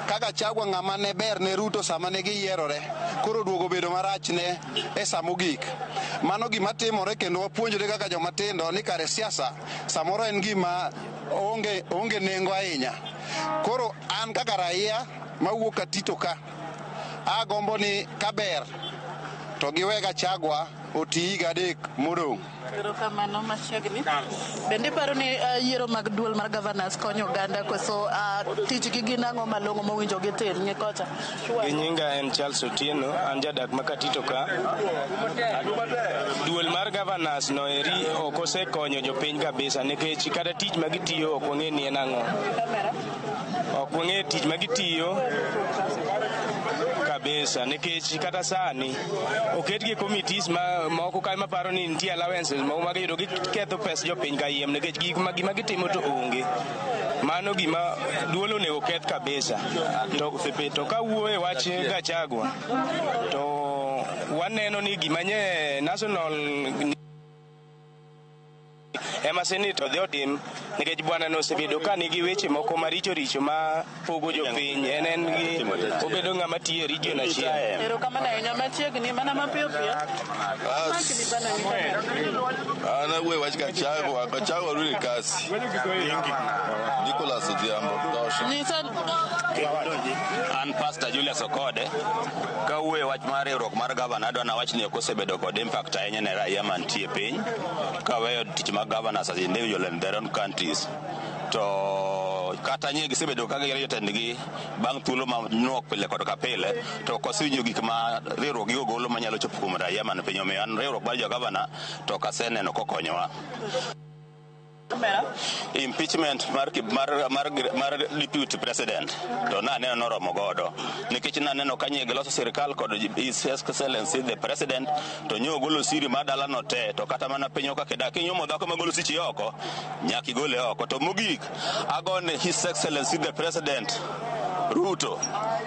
ka Gachagua ng'ama ne ber ne Ruto sama ne giyierore, koro duogo bedo marach ne e sa mogik. Mano gima timore kendo wapuonjre kaka joma tindo ni kare siasa samoro en gima onge nengo ahinya. Koro an kaka raia mawuok Katito ka, agombo ni kaber to giwe Gachagua oti higa 3 modong'. Erokamano machiegni. Bende iparo ni yiero mag duol mar governors konyo oganda koso tijgi gin ang'o malong'o mowinjo gitim ng'i kocha? Gi nyinga en Charles Otieno, an jadak ma Katito ka. Duol mar governors no eri ok osekonyo jopiny kabisa nikech kata tich ma gitiyo ok wang'e ni en ang'o. Ok wang'e tich ma gitiyo kabisa nikech kata sani oketgi e committees moko ka maparo ni nitie allowances moko ma giyudo, giketho pes jopiny kayiem nikech gima gitimo to onge. Mano gima duol onego keth kabisa. To ka wuoyo e wach Gachagua to waneno ni gima nye national ema senate odhi otim nikech bwana no osebedo ka nigi weche moko maricho richo ma pogo jopiny. En gi obedo ng'ama tiyo e region achiel. Erokamano ahinya machiegni mana mapiyo piyo. An awuoyo wach Gachagua, Gachagua rudi kasi. Nicholas Odhiambo. An Pastor Julius Okode. Kawuoyo wach mar riwruok mar gavana, adwa nawach ni ok osebedo kod impact ahinya ne raia mantie piny kaweyo tich mag governors as individual in their own countries. To kata nye gisebedo ka giyiero jotendgi bang' thuolo manuok pile kod ka pile, to ok osewinjo gik ma riwruok gigo golo manyalo chopo kuom raia man piny. Omiyo an riwruok mar jo gavana to ok aseneno kokonyowa. Impeachment mar deputy president to naneno noromo godo nikech naneno ka nye giloso sirikal kod His Excellency the president to nyo ogolo siri mar dalano te, to kata mana piny kaka idak kinyuomo dhako magolo sichi oko nyaka igole oko. To mogik agone His Excellency the president Ruto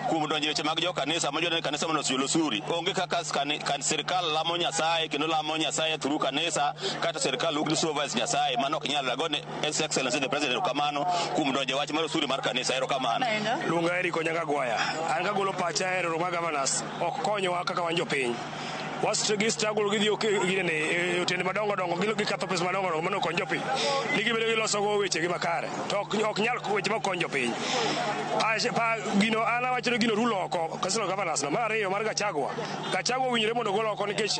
kuom donjo weche mag jokanisa ma joneno kanisa mondo osiyol osuri. Onge kaka sirikal lamo Nyasaye kendo lamo Nyasaye through kanisa kata sirikal wuok ni supervise Nyasaye, mano ok nyal. Agone His Excellency the president kamano kuom donjo wach mar osuri mar kanisa. Erokamano. Luonga Eric Onyango Gwaya. An kagolo pacha e riwruok mar governors ok konyowa kaka wan jopiny. Gi struggle gidhi e otende madongo dongo gikatho pesa madongo dongo mano konyo jopiny. Ni gibedo giloso go weche gi makare to ok nyal weche ma konyo jopiny. Gino an awacho ni gino rulo oko Council of Governors no. Mar ariyo mar Gachagua. Gachagua owinjore mondo ogol oko nikech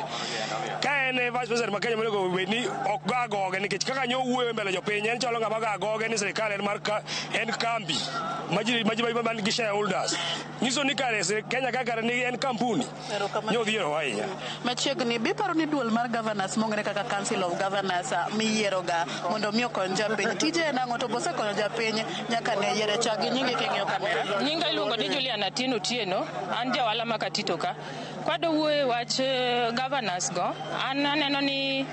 ka en vice president ma Kenya monego bed ni ok ga goge nikech kaka nyo wuoyo mbele jopiny en chalo ng'ama ga goge ni sirikal en mar en kambi ma ji man gi shareholders. Nyiso ni kare Kenya ka kare ni en kampuni. Nyo odhiero ahinya. Machiegni biparo ni duol mar governors mong'ere kaka Council of Governors miyieroga mondo mi okony japiny. Tije en ang'o to bosekonyo japiny nyaka ne yiere? Chak gi nyingi king'iyo kamera. Nyinga iluongo ni Juliana Atieno Otieno, an jawala ma Katito ka. Kwadwa wuoyo e wach governors go, an aneno ni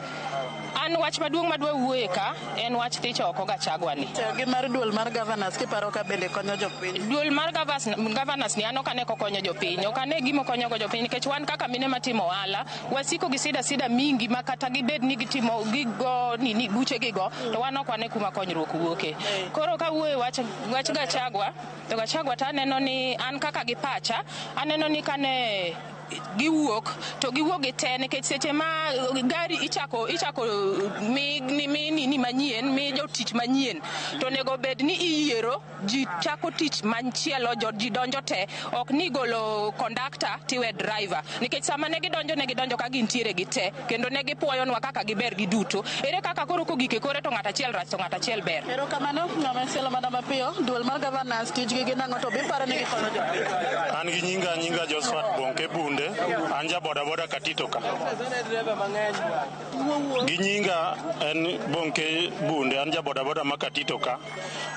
an wach maduong' madwa wuoye ka en wach thich oko Gachagua ni. Gi mar duol mar governors kiparo ka bende konyo jopiny. Duol mar governors ni an ok ane kokonyo jopiny, ok ane gima okonyo go jopiny nikech wan kaka mine matimo ohala wasiko gi sida mingi ma kata gibed ni gitimo gigo nini buche gigo to wan ok wane kuma konyruok wuoke. Koro ka wuoye wach Gachagua to Gachagua to aneno ni an kaka gi pacha aneno ni kane giwuok to giwuok gi te nikech seche ma gari ichako mi nini manyien mi jotich manyien to onego bed ni iyiero ji chako tich machielo ji donjo te ok ni golo conductor tiwe driver nikech sama ne gidonjo ka gintiere gi te kendo ne gipuoyonwa kaka giber giduto. Ere kaka koro kogik e kore to ng'at achiel rach to ng'at achiel ber. Erokamano ng'ama chielo mana mapiyo. Duol mar governors tijgi gin ang'o to biparo ni gikonyo jopiny? An gi nyinga Josephat Bonke Bunde, an ja boda boda Katito ka. Gi nyinga en Bonke Bunde, an ja boda boda ma Katito ka.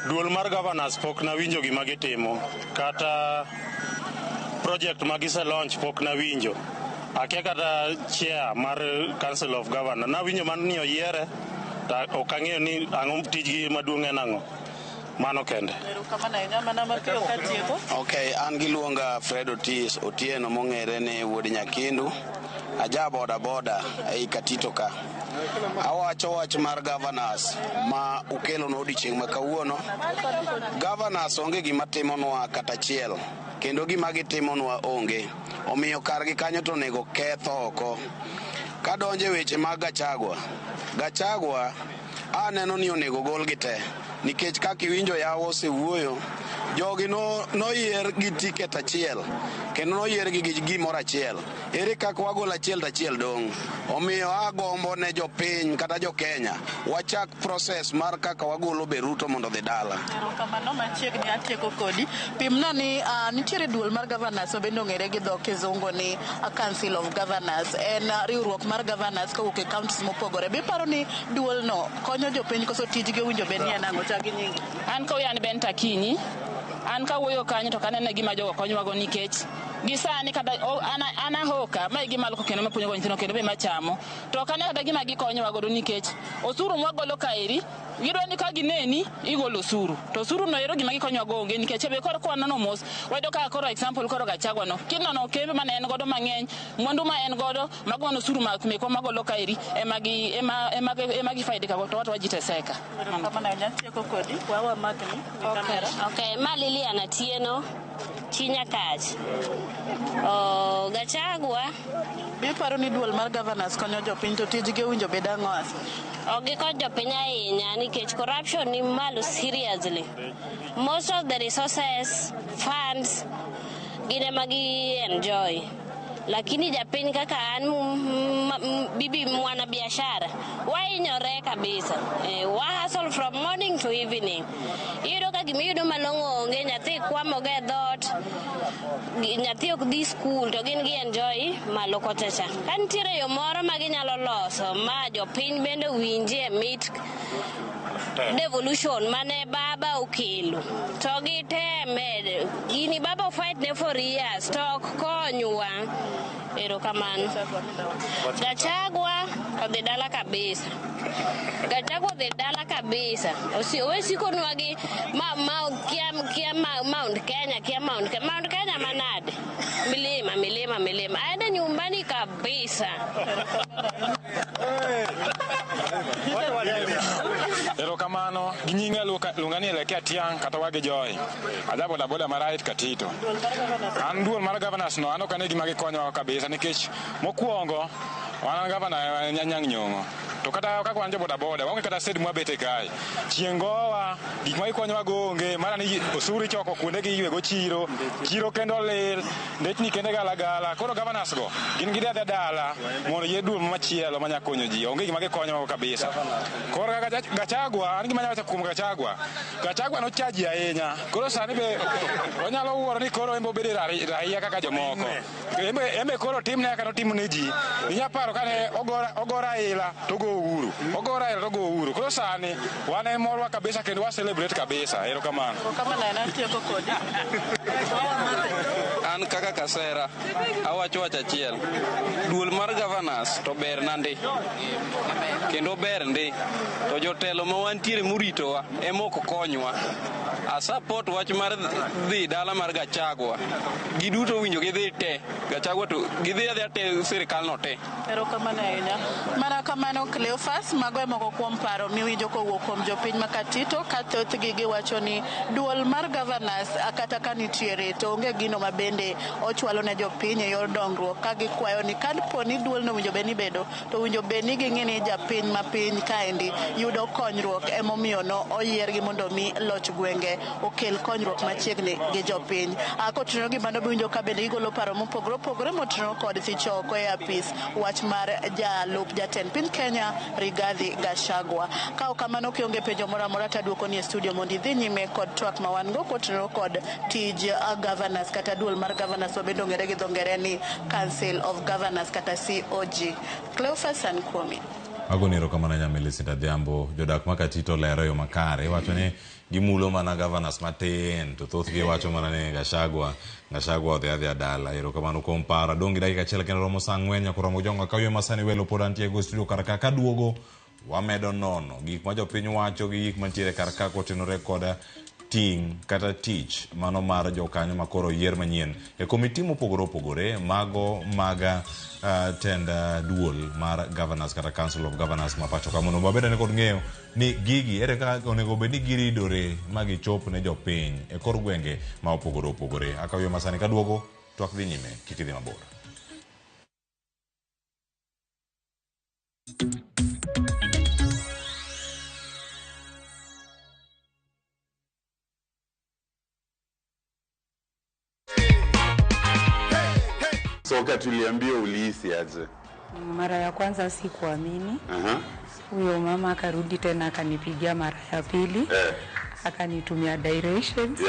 Duol mar governors pok nawinjo gima gitimo kata project ma gise launch pok nawinjo. Akia kata chair mar Council of Governor. Nawinjo mana ni oyiere to ok ang'eyo ni ang'o tijgi maduong' en ang'o. Mano kende. Erokamano ahinya mana mapiyo katieko. Ok, an giluonga Fred Otis Otieno mong'ere ni wuod Nyakindu. Aja boda boda ei Katito ka. Awacho wach mar governors ma ukelonwa odiochieng' ma kawuono. Governors onge gima timonwa kata achiel kendo gima gitimonwa onge. Omiyo kargi kanyo to onego keth oko. Kadonjo e weche mag Gachagua, Gachagua aneno ni onego golgi te nikech kaka iwinjo yawa osewuoyo jogi noyier gi ticket achiel kendo noyier gi gimoro achiel. Ere kaka wagolo achiel to achiel dong'? Omiyo agombo ne jopiny kata jo Kenya wachak process mar kaka wagolo be Ruto mondo odhi dala. Erokamano machiegni atieko kodi. Pimna ni nitiere duol mar governors ma bende ong'ere gi dho kizungu ni Council of Governors. En riwruok mar governors kowuok e counties mopogore. Be iparo ni duol no konyo jopiny koso tijgi owinjo bed ni en ang'o? Chak gi nyingi. An kawuoyo an Ben Takinyi. An kawuoyo kanyo to ok aneno gima jogo konyowago nikech gi sani kata an ahoka ma e gima aluoko kendo mapuonjogo nyithindo kendo be machamo to ok ane kata gima gikonyowa godo nikech osuru mwagolo kaeri gidwa ni ka gineni igolo osuru to osuru no ero gima gikonyowa go onge nikech be koro kwanono mos wayudo ka koro example koro Gachagua no kinono kembe mane en godo mang'eny mwandu ma en godo mago mana osuru mekwa magolo kaeri ema gi ema ema ema gifaidika go to wato wajiteseka. Erokamano ahinya atieko kodi. Wawa makni gi kamera. Okay, ma Lilian Atieno, chi Nyakach. Oh, Gachagua. Be iparo ni duol mar governors konyo jopiny to tijgi owinjo bed ang'o hasa? Ok gikony jopiny ahinya nikech corruption ni malo seriously. Most of the resources, funds, gin ema gi enjoy. Lakini japiny kaka an bibi mwana biashara wahinyore kabisa. Wa hustle from morning to evening. Iyudo ka gimiyudo malong'o onge, nyathi kwamoga e dhoot, nyathi ok dhi school to gin gi enjoy malo kocha cha. Ka nitiere yo moro ma ginyalo loso ma jopiny bende winjie mit devolution mane baba okelo to giteme gini baba fight ne for years to ok konywa. Erokamano. Gachagua odhi dala kabisa. Gachagua odhi dala kabisa. Owe sikonwa gi ma, ma, kia, kia ma, Mount Kenya, kia Mount Kenya. Mount Kenya manade? Milima, milima, milima. Aende nyumbani kabisa. Erokamano. Gi nyinga luonga ni Elekea Tiang' kata wagi Joy. Aja boda boda ma right Katito. An duol mar governors no an ok ane gima gikonyowa kabisa nikech mokwongo wan gavana Anyang' Nyong'o. To kata kaka wan jo boda boda waonge kata shed mwabete kae. Chieng' gowa, gik ma gikonyowa go onge, mara ni osuru ichoko kuonde gi iywe go chiro, chiro kendo olil, ndechni kende gala gala. Koro governors go gin gidhi adhiya dala mondo yier duol machielo manya konyo ji. Onge gima gikonyowa go kabisa. Koro kaka Gachagua, an gima anyalo wacho kuom Gachagua, Gachagua nochaji ahinya. Koro sani be onyalo wuoro ni koro en be obedo raia kaka jomoko. En be koro timne kaka notimo ne ji. Inya paro kane ogo Raila to ogo Uhuru. Ogo Raila to ogo Uhuru. Koro sani wan e morwa kabisa kendo wa celebrate kabisa. Erokamano. Erokamano ahinya atieko kodi. An kaka Kasera awacho wach achiel. Duol mar governors to ber nandi. Kendo ber ndi. To jotelo ma wantiere moritowa ema ok konywa. A support wach mar dhi dala mar Gachagua. Giduto owinjo gidhi te. Gachagua to gidhi adhiya te sirikal no te. Erokamano ahinya. Mana kamano Cleophas, mago e moko kuom paro miwinjo kowuok kuom jopiny ma Katito ka thothgi giwacho ni duol mar governors kata ka nitiere to onge gino ma bende ochwalo ne jopiny e yor dongruok ka gikwayo ni kapo ni duolno owinjo bed ni bedo to owinjo bed ni ging'i ni japiny ma piny kaendi yudo konyruok emomiyo no oyiergi mondo mi loch gwenge okel konyruok machiegni gi jopiny. Kotenore gi mano biwinjo ka bende gigolo paro mopogore opogore motenore kod thicho oko e apis wach mar jalup jatend piny Kenya Rigathi Gachagua. Ka ok kamano kionge penjo moro amora to aduoko ni e studio mondo idhi nyime kod twak ma wan go kotenore kod tij governors kata duol mar governors ma bende ong'ere gi dho ngere ni Council of Governors kata COG. Cleophas an kuomi. Agoni erokamano nya Millicent Adhiambo. Jodak ma Katito lero e yo makare. Iwacho ni gimulo mana governors matin to thothgi wacho mana ni Gachagua, Gachagua odhi adhiya dala. Erokamano kuom paro. Adong' gi dakika achiel kendo romo saa ang'wen nyaka oromo jongo ka ywe masani welo pod antie go e studio kar ka kaduogo wamedo nono gik ma jopiny wacho gi gik mantiere kar ka kotenore kod ting' kata tich mano mar jokanyo ma koro oyier manyien e komiti mopogore opogore mago mag tend duol mar governors kata council of governors ma pacho ka mondo wabed ane kod ng'eyo ni gigi ere kaka onego bed ni giridore ma gichop ne jopiny e kor gwenge ma opogore opogore. Akawo yo masani kaduogo twak dhi nyime kik idhi mabor. So wakati uliambiwa ulihisi aje? Mara ya kwanza sikuamini. Huyo mama akarudi tena akanipigia mara ya pili. Akanitumia directions.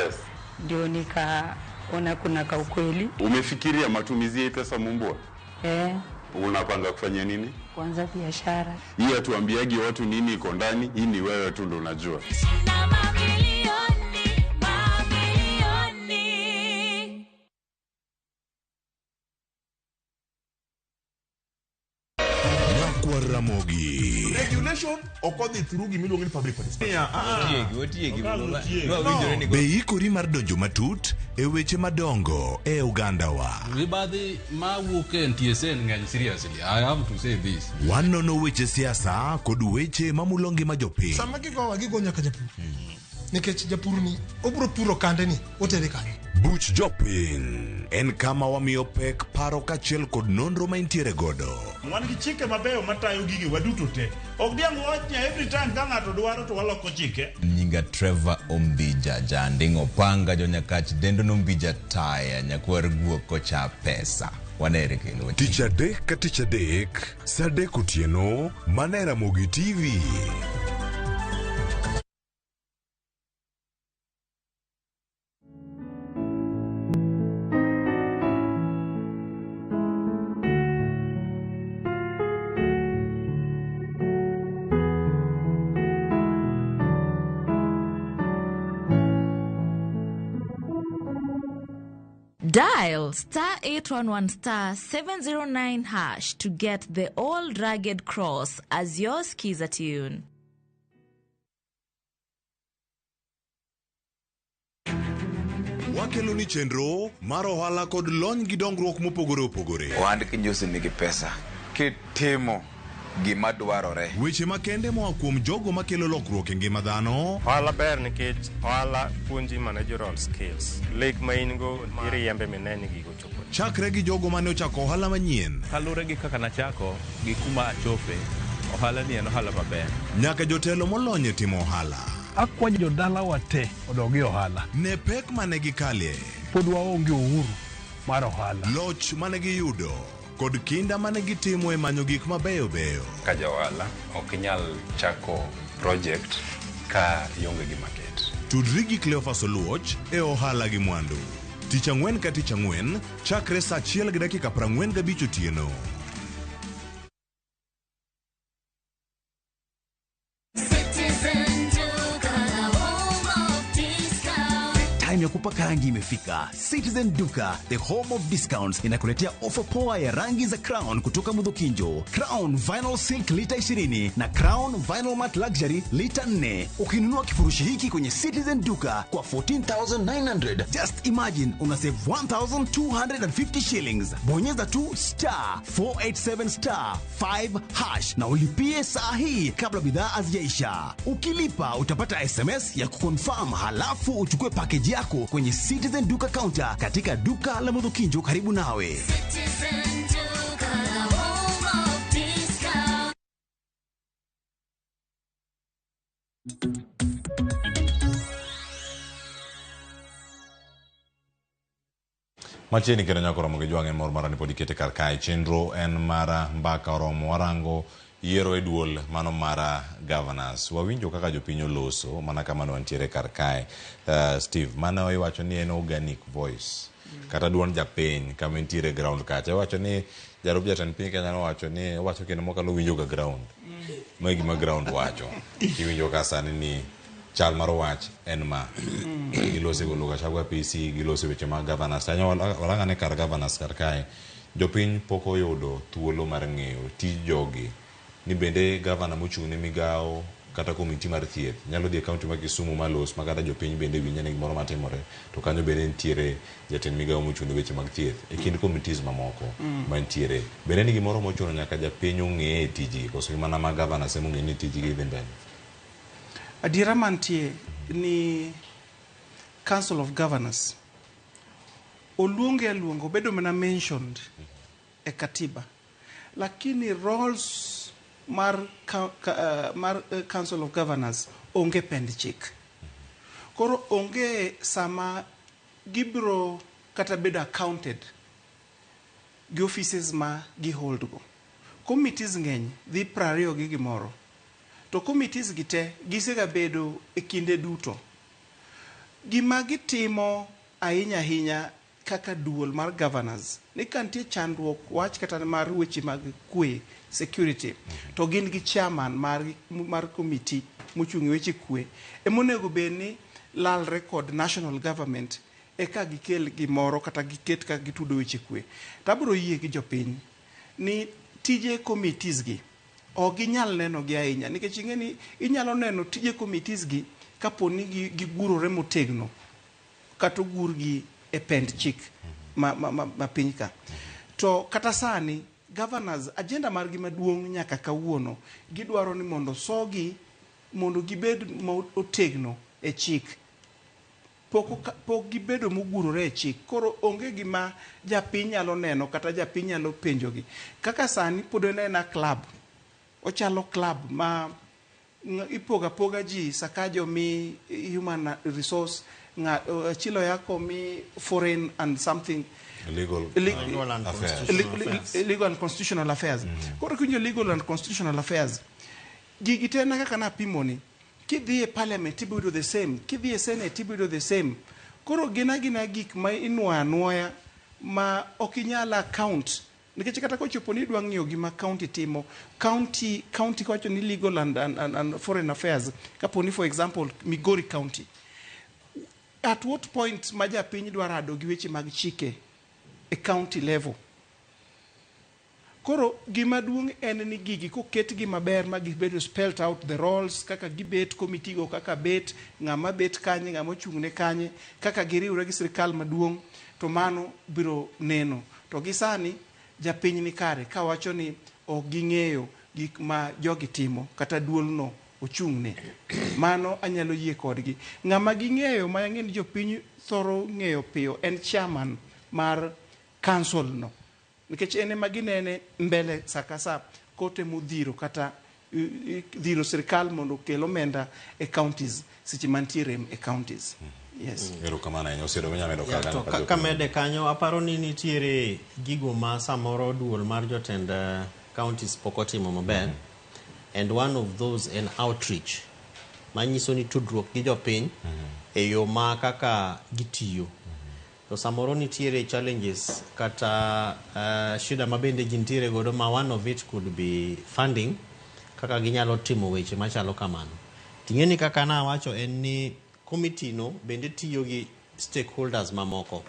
Ndio nikaona kuna kaukweli. Umefikiria matumizi ya pesa Mumbua? Unapanga kufanya nini? Kuanza biashara. Hii hatuambiagi watu nini iko ndani, hii ni wewe tu ndo unajua. Ramogi. Regulation ok odhi through gimiluongo ni public participation. Otiegi, otiegi. No. Be ikori mar donjo matut e weche madongo e ogandawa? Mibadhi mawuok e NTSA ng'eny seriously. I have to say this. Wanono weche siasa kod weche mamulo ngima jopiny. Sama gigowa gigo nyaka japur. Nikech japur ni obiro puro kande ni otere kanye. Buch Jopiny en kama wamiyo pek paro kaachiel kod nonro ma intiere godo. Wan gi chike mabeyo matayo gige waduto te. Ok diang' wach ni every time ka ng'ato dwaro to waloko chike. Nyinga Trevor Ombija, janding' opanga jonyakach dendo nombija taya nyakwar guok kocha pesa. Wanere kendo. Tich adek ka tich adek, saa adek otieno, mana e Ramogi TV. Dial star 811 star 709 hash to get the old rugged cross as your skiza tune. Wakelo ni chenro mar ohala kod lony gi dongruok mopogore opogore. Ohand kinyosi nigi pesa. Kitimo gima dwarore. Weche makende moa kuom jogo makelo lokruok e ngima dhano. Ohala ber nikech ohala puonji managerial skills. Lek ma in go iriembe mine ni gigo chopo. Chakre gi jogo mane ochako ohala manyien. Kaluwore gi kaka nachako gi kuma achope, ohala ni en ohala maber. Nyaka jotelo molony e timo ohala. Akwayo jodalawa te odog e ohala. Ne pek mane gikalie. Pod waonge uhuru mar ohala. Loch mane giyudo kod kinda mane gitimo e manyo gik mabeyo beyo. Ka ja ohala ok inyal chako project ka ionge gi market. Tudri gi Cleophas Oluoch e ohala gi mwandu. Tich ang'wen ka tich ang'wen, chakre saa 1:45 otieno. Time ya kupaka rangi imefika. Citizen Duka, the home of discounts, inakuletea ofa poa ya rangi za Crown kutoka Mudhokinjo. Crown Vinyl Silk lita 20 na Crown Vinyl Matte Luxury lita 4. Ukinunua kifurushi hiki kwenye Citizen Duka kwa 14,900, just imagine una save 1,250 shillings. Bonyeza tu star 487 star 5 hash na ulipie saa hii kabla bidhaa hazijaisha. Ukilipa utapata SMS ya kuconfirm, halafu uchukue package yako kwenye Citizen Duka counter katika duka la Mudhokinjo karibu nawe. Citizen Duka, the home of discount. Machiegni kendo nyaka oromo gi jwang' en mor mara ni pod ikete kar kae. Chenro en mara mbaka oromo warango yiero e duol mano mara governors. Wawinjo kaka jopiny oloso mana kama ne wantiere kar kae. Steve, mano iwacho ni en organic voice. Kata duond japiny kama entiere ground kacha. Iwacho ni jalup jatend piny Kenya nowacho ni owacho kinde mokalo winjo ga ground. Ma e gima ground wacho. Iwinjo ka sani ni chal mar wach en ma. Gilose golo Gachagua PC, gilose weche mag governors. Anya walang'ane kar governors kar kae. Jopiny pok oyudo thuolo mar ng'eyo tij jogi ni bende gavana mochung' ne migawo kata komiti mar thieth nyalo dhi e kaunti ma Kisumu ma los ma kata jopiny bende winj ane gimoro matimore to kanyo bende nitiere jatend migawo mochung' ne weche mag thieth e kind committees mamoko mantiere. Bende ni gimoro mochuno nyaka japiny ong'e e tijgi koso mana ma governors ema ong'e ni tijgi dhi mbele? Adiera mantie ni Council of Governors oluonge aluonga obedo mana mentioned e katiba lakini roles mar, ka, ka, mar Council of Governors onge pend chik. Koro onge sama gibiro kata bedo accounted gi offices ma gi hold go. Committees ng'eny dhi 20 gi gimoro. To committees gi te gisega bedo e kinde duto. Gima gitimo ahinya ahinya kaka duol mar governors ni ka nitie chandruok wach kata mar weche mag kwe security to gin gi chairman mar committee mochung' e weche kwe emonego bed ni lalre kod national government eka gikel gimoro kata giket kaka gitudo weche kwe. To abiro yie gi jopiny ni tije committees gi ok ginyal neno gi ahinya nikech ing'e ni inyalo neno tije committees gi kapo ni gigurore motegno kata ogurgi e pend chik ma piny ka. To kata sani governors agenda margi maduong' nyaka kawuono gidwaro ni mondo sogi mondo gibed motegno e chik. Pok gibedo mogurore e chik. Koro onge gima japiny nyalo neno kata japiny nyalo penjogi. Kaka sani pod en aena club. Ochalo club ma ipogo apoga ji Sakaja omi human resource, Achilo Yako mi foreign and something. Legal, Legal and affairs. Legal and constitutional affairs. Koro kiwinjo legal and constitutional affairs, gigi te na kaka napimoni, kidhi e parliament ibiro yudo the same, kidhi e senate ibiro yudo the same. Koro gin agina gik ma inuoyo anuoya ma ok inyal account. Nikech kata kochopo ni idwa ng'iyo gima county timo, county kawacho ni legal and foreign affairs, kapo ni for example Migori County, at what point ma japiny dwa rado gi weche mag chike e county level? Koro gima duong' en ni gigi koketgi maber ma gibedo spelled out the roles, kaka gibet, committee go kaka bet, ng'ama bet kanye, ng'ama ochung' ne kanye, kaka giriwre gi sirikal maduong', to mano biro neno. To gi sani, japiny ni kare kawacho ni ok ging'eyo gik ma jogi timo kata duolno ochung'ne. Mano anyalo yie kodgi. Ng'ama ging'eyo ma ang'e ni jopiny thoro ng'eyo piyo en chairman mar council no. Nikech en ema ginene mbele sa ka sa kotemo dhiro kata dhiro sirikal mondo okel omenda e counties seche mantie rem e counties. Yes. Erokamano ahinya. Osiedo minyalo medo Ya, kanyo to ka jopiny. Kamede kanyo aparo ni nitiere gigo ma samoro duol mar jotend counties pok otimo maber. And one of those en outreach manyiso ni tudruok gi jopiny e yo ma kaka gitiyo. To samoro nitiere challenges kata shida ma bende gintiere godo ma one of it could be funding kaka ginyalo timo weche machalo kamano. Ting'e ni kaka nawacho en ni committee no bende tiyo gi stakeholders mamoko.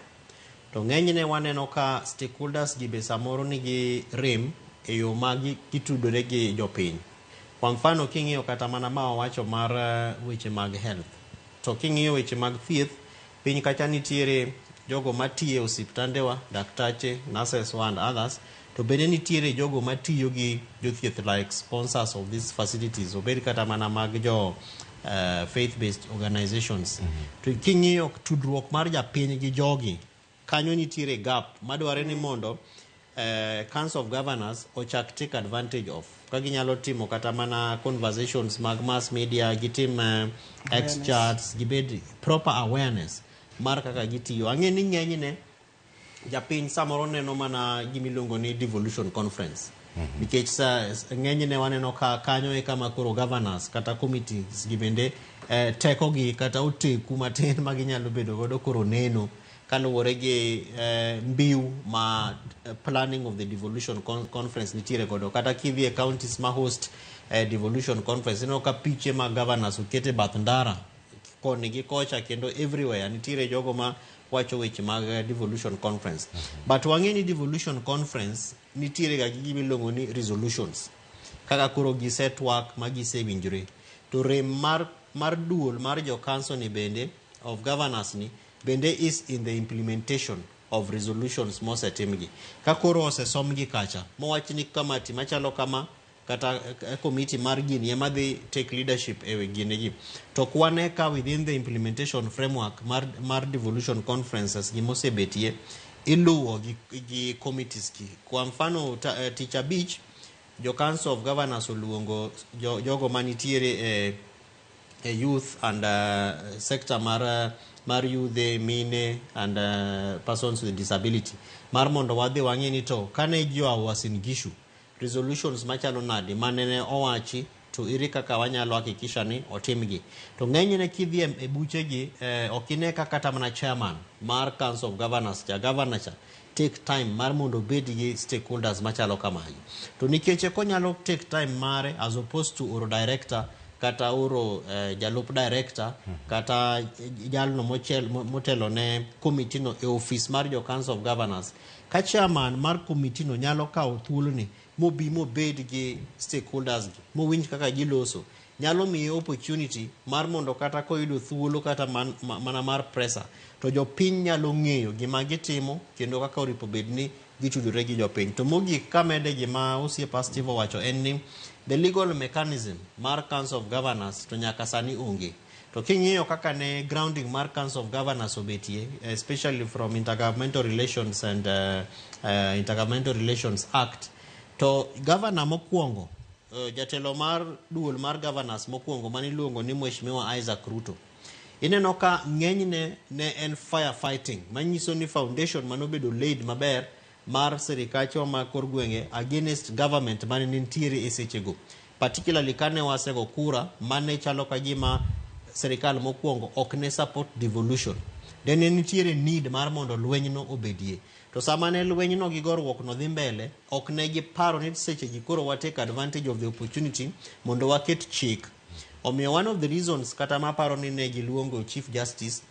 To ng'enyne waneno ka stakeholders gi be samoro nigi rem e yo ma gitudore gi jopiny. Kwa mfano king'iyo kata mana ma wawacho mar weche mag health. To king'iyo weche mag thieth, piny kacha nitiere jogo matiyo e osiptandewa, daktache, nurses and others, to bende nitiere jogo matiyo gi jothieth like sponsors of these facilities, obed kata mana mag jo faith-based organizations. To king'iyo tudruok mar japiny gi jogi, kanyo nitiere gap madware ni mondo Council of Governors ochak take advantage of. Ka ginyalo timo kata mana conversations mag mass media, gitim X chats, gibed proper awareness mar kaka gitiyo. Ang'e ni ng'enyne japiny samoro neno mana gimiluongo ni devolution conference. Nikech ng'enyne waneno ka kanyo e kama koro governors kata committees gi bende tekogi kata oteku matin ma ginyalo bedo godo koro neno kaluwore gi mbiu ma planning of the devolution conference nitiere godo. Kata kidhi e counties ma host Devolution Conference. Ineno ka piche mag governors oket e bath ndara koni gi kocha kendo everywhere nitiere jogo ma wacho weche mag Devolution Conference. But wang'e ni Devolution Conference nitiere ga gi gima iluongo ni resolutions. Kaka koro gisetwak ma gisewinjore. To rem mar duol mar jo council ni bende of governors ni bende is in the implementation of resolutions mosetimgi. Ka koro osesomgi kacha, mowach ni kamati machalo kama kata committee mar gini ema dhi take leadership e gini gi. To ok wane ka within the implementation framework mar devolution conferences gimosebetie iluwo gi committees gi. Kwa mfano tich abich jo Council of Governors oluongo jogo manitiere e youth and sector mar youth, mine and persons with disability mar mondo wadhi wang'e ni to kane ji oa Uasin Gishu resolutions machalo nade manene owachi to ere kaka wanyalo hakikisha ni otimgi. To ng'enyne kidhi e buchegi ok ine ka kata mana chairman mar Council of Governors cha, governor cha take time mar mondo obed gi stakeholders machalo kamagi. To nikech konyalo take time mare as opposed to oro director kata oro jalup director kata jalno motelo ne committee no e office mar jo Council of Governors, ka chairman mar committee no nyalo kawo thuoloni mobi mobed gi stakeholders gi mowinj kaka giloso, nyalo miye opportunity mar mondo kata koyudo thuolo kata mana mar presa to jopiny nyalo ng'eyo gima gitimo kendo kaka oripo bed ni gitudore gi jopiny. To mogik kamede gima osiepa Steve owacho en ni the legal mechanism mar Council of Governors to nyaka sani onge. To king'iyo kaka ne grounding mar Council of Governors obetie, especially from Intergovernmental Relations and Intergovernmental Relations Act, to governor mokwongo, jatelo mar duol mar governors mokwongo maniluongo ni Mheshimiwa Isaac Ruto, ineno ka ng'enyne ne en firefighting, manyiso ni foundation manobedo laid maber mar sirikachwa ma kor gwenge against government mane nitiere e sechego, particularly kane wasego kura mane chalo ka gima sirikal mokwongo ok ne support devolution. Ne nitiere need mar mondo lwenyno obedie. To sama ne lwenyno gi goruok no dhi mbele, ok ne giparo ni sechegi koro wa take advantage of the opportunity mondo waket chik. Omiyo one of the reasons kata maparo ni ne giluongo Chief Justice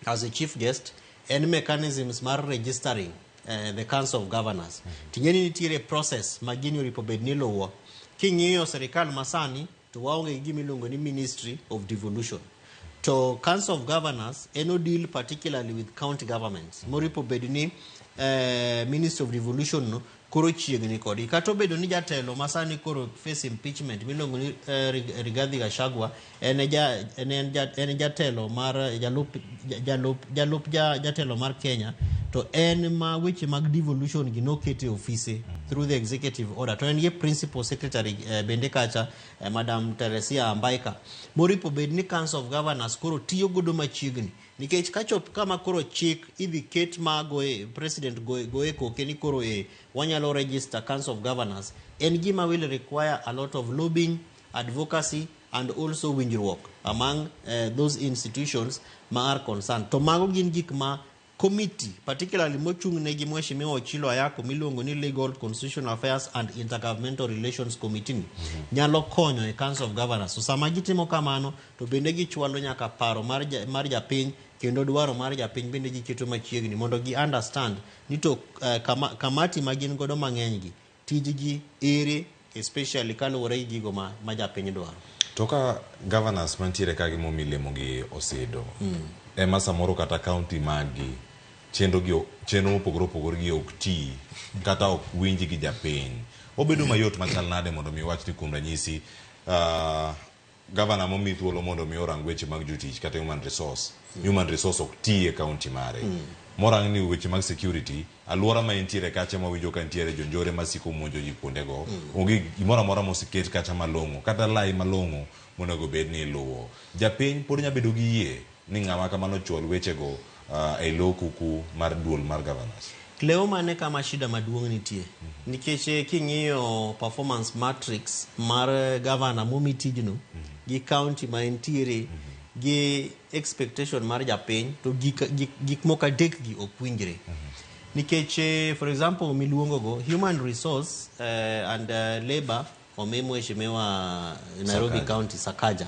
as a chief guest en mechanisms mar registering the Council of Governors. Ting'e ni nitiere process ma gini oripo bed ni luwo. King'iyo sirikal masani to waonge gi gima iluongo ni Ministry of Devolution. To Council of Governors en o deal particularly with county governments. Moripo bed ni Ministry of Devolution no koro chiegni kodgi. Kata obedo ni jatelo masani koro face impeachment miluongo ni Rigathi Gachagua en jatelo mar jalup jatelo mar Kenya, to en ma weche mag devolution gi nokete e ofise through the executive order, to en gi principal secretary bende kacha Madam Teresia Ambaika, moripo bed ni Council of Governors koro tiyo godo machiegni, nikech kachop kama koro chik idhi ket ma goe president goe koke ni koro e wanyalo register Council of Governors, en gima will require a lot of lobbying, advocacy and also winjruok among those institutions ma are concerned. To mago gin gik ma committee particularly mochung' ne gi Mheshimiwa Ochilo Ayako miluongo ni Legal, Constitutional Affairs and Intergovernmental Relations Committee ni nyalo konyo e Council of Governors. So sama gitimo kamano to bende gichwalo nyaka paro mar japiny kendo dwaro mar japiny bende giketo machiegni mondo gi understand ni to kamati ma gin godo mang'eny gi tijgi ere, especially kaluwore gi gigo ma japiny dwaro. To ka governors mantiere ka gi momi lemo gi osedo ema samoro kata county maggi chenro mopogore opogore gi ok ti kata ok winj gi japiny, obedo mayot machal nade mondo mi wach ni kuom ranyisi governor momi thuolo mondo mi orang weche mag jotich kata human resource ok ti e county mare, morang ni weche mag security alwora ma entiere kacha, mawinjo ka nitiere jonjore masiko monjo ji kuondego, onge gimoro amora moseket kacha malong'o kata lai malong'o monego bed ni iluwo, japiny pod nyalo bedo gi yie ni ng'ama kamano chwal wechego e lo kuku mar duol mar governors? Cleo, mane kama shida maduong' nitie, nikech king'iyo performance matrix mar governor momi tijno gi county ma entiere gi expectation mar japiny, to gik moko adek gi ok winjre, nikech for example miluongo go human resource and labor omi mheshimiwa Nairobi Sakaja. County Sakaja.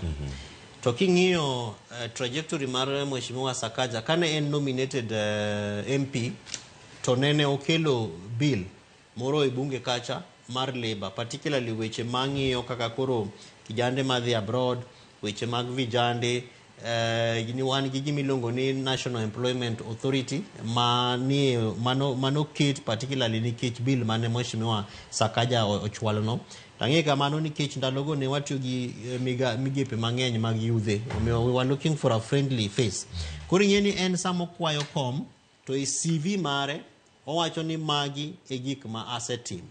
To king'iyo trajectory mar mheshimiwa Sakaja kane en nominated MP to nene okelo bill moro e bunge kacha mar labor, particularly weche mang'iyo kaka koro kijande madhi abroad, weche mag vijande, ni wan gi gima iluongo ni National Employment Authority manie mano ket particularly nikech bill mane mheshimiwa Sakaja ochwalo no. Tang'e kamano nikech ndalogo ne watiyo gi migepe mang'eny mag yudhe, omiyo we were looking for a friendly face. Koro ing'e ni en sama okwayo kom to e CV mare owacho ni magi e gik ma asetimo.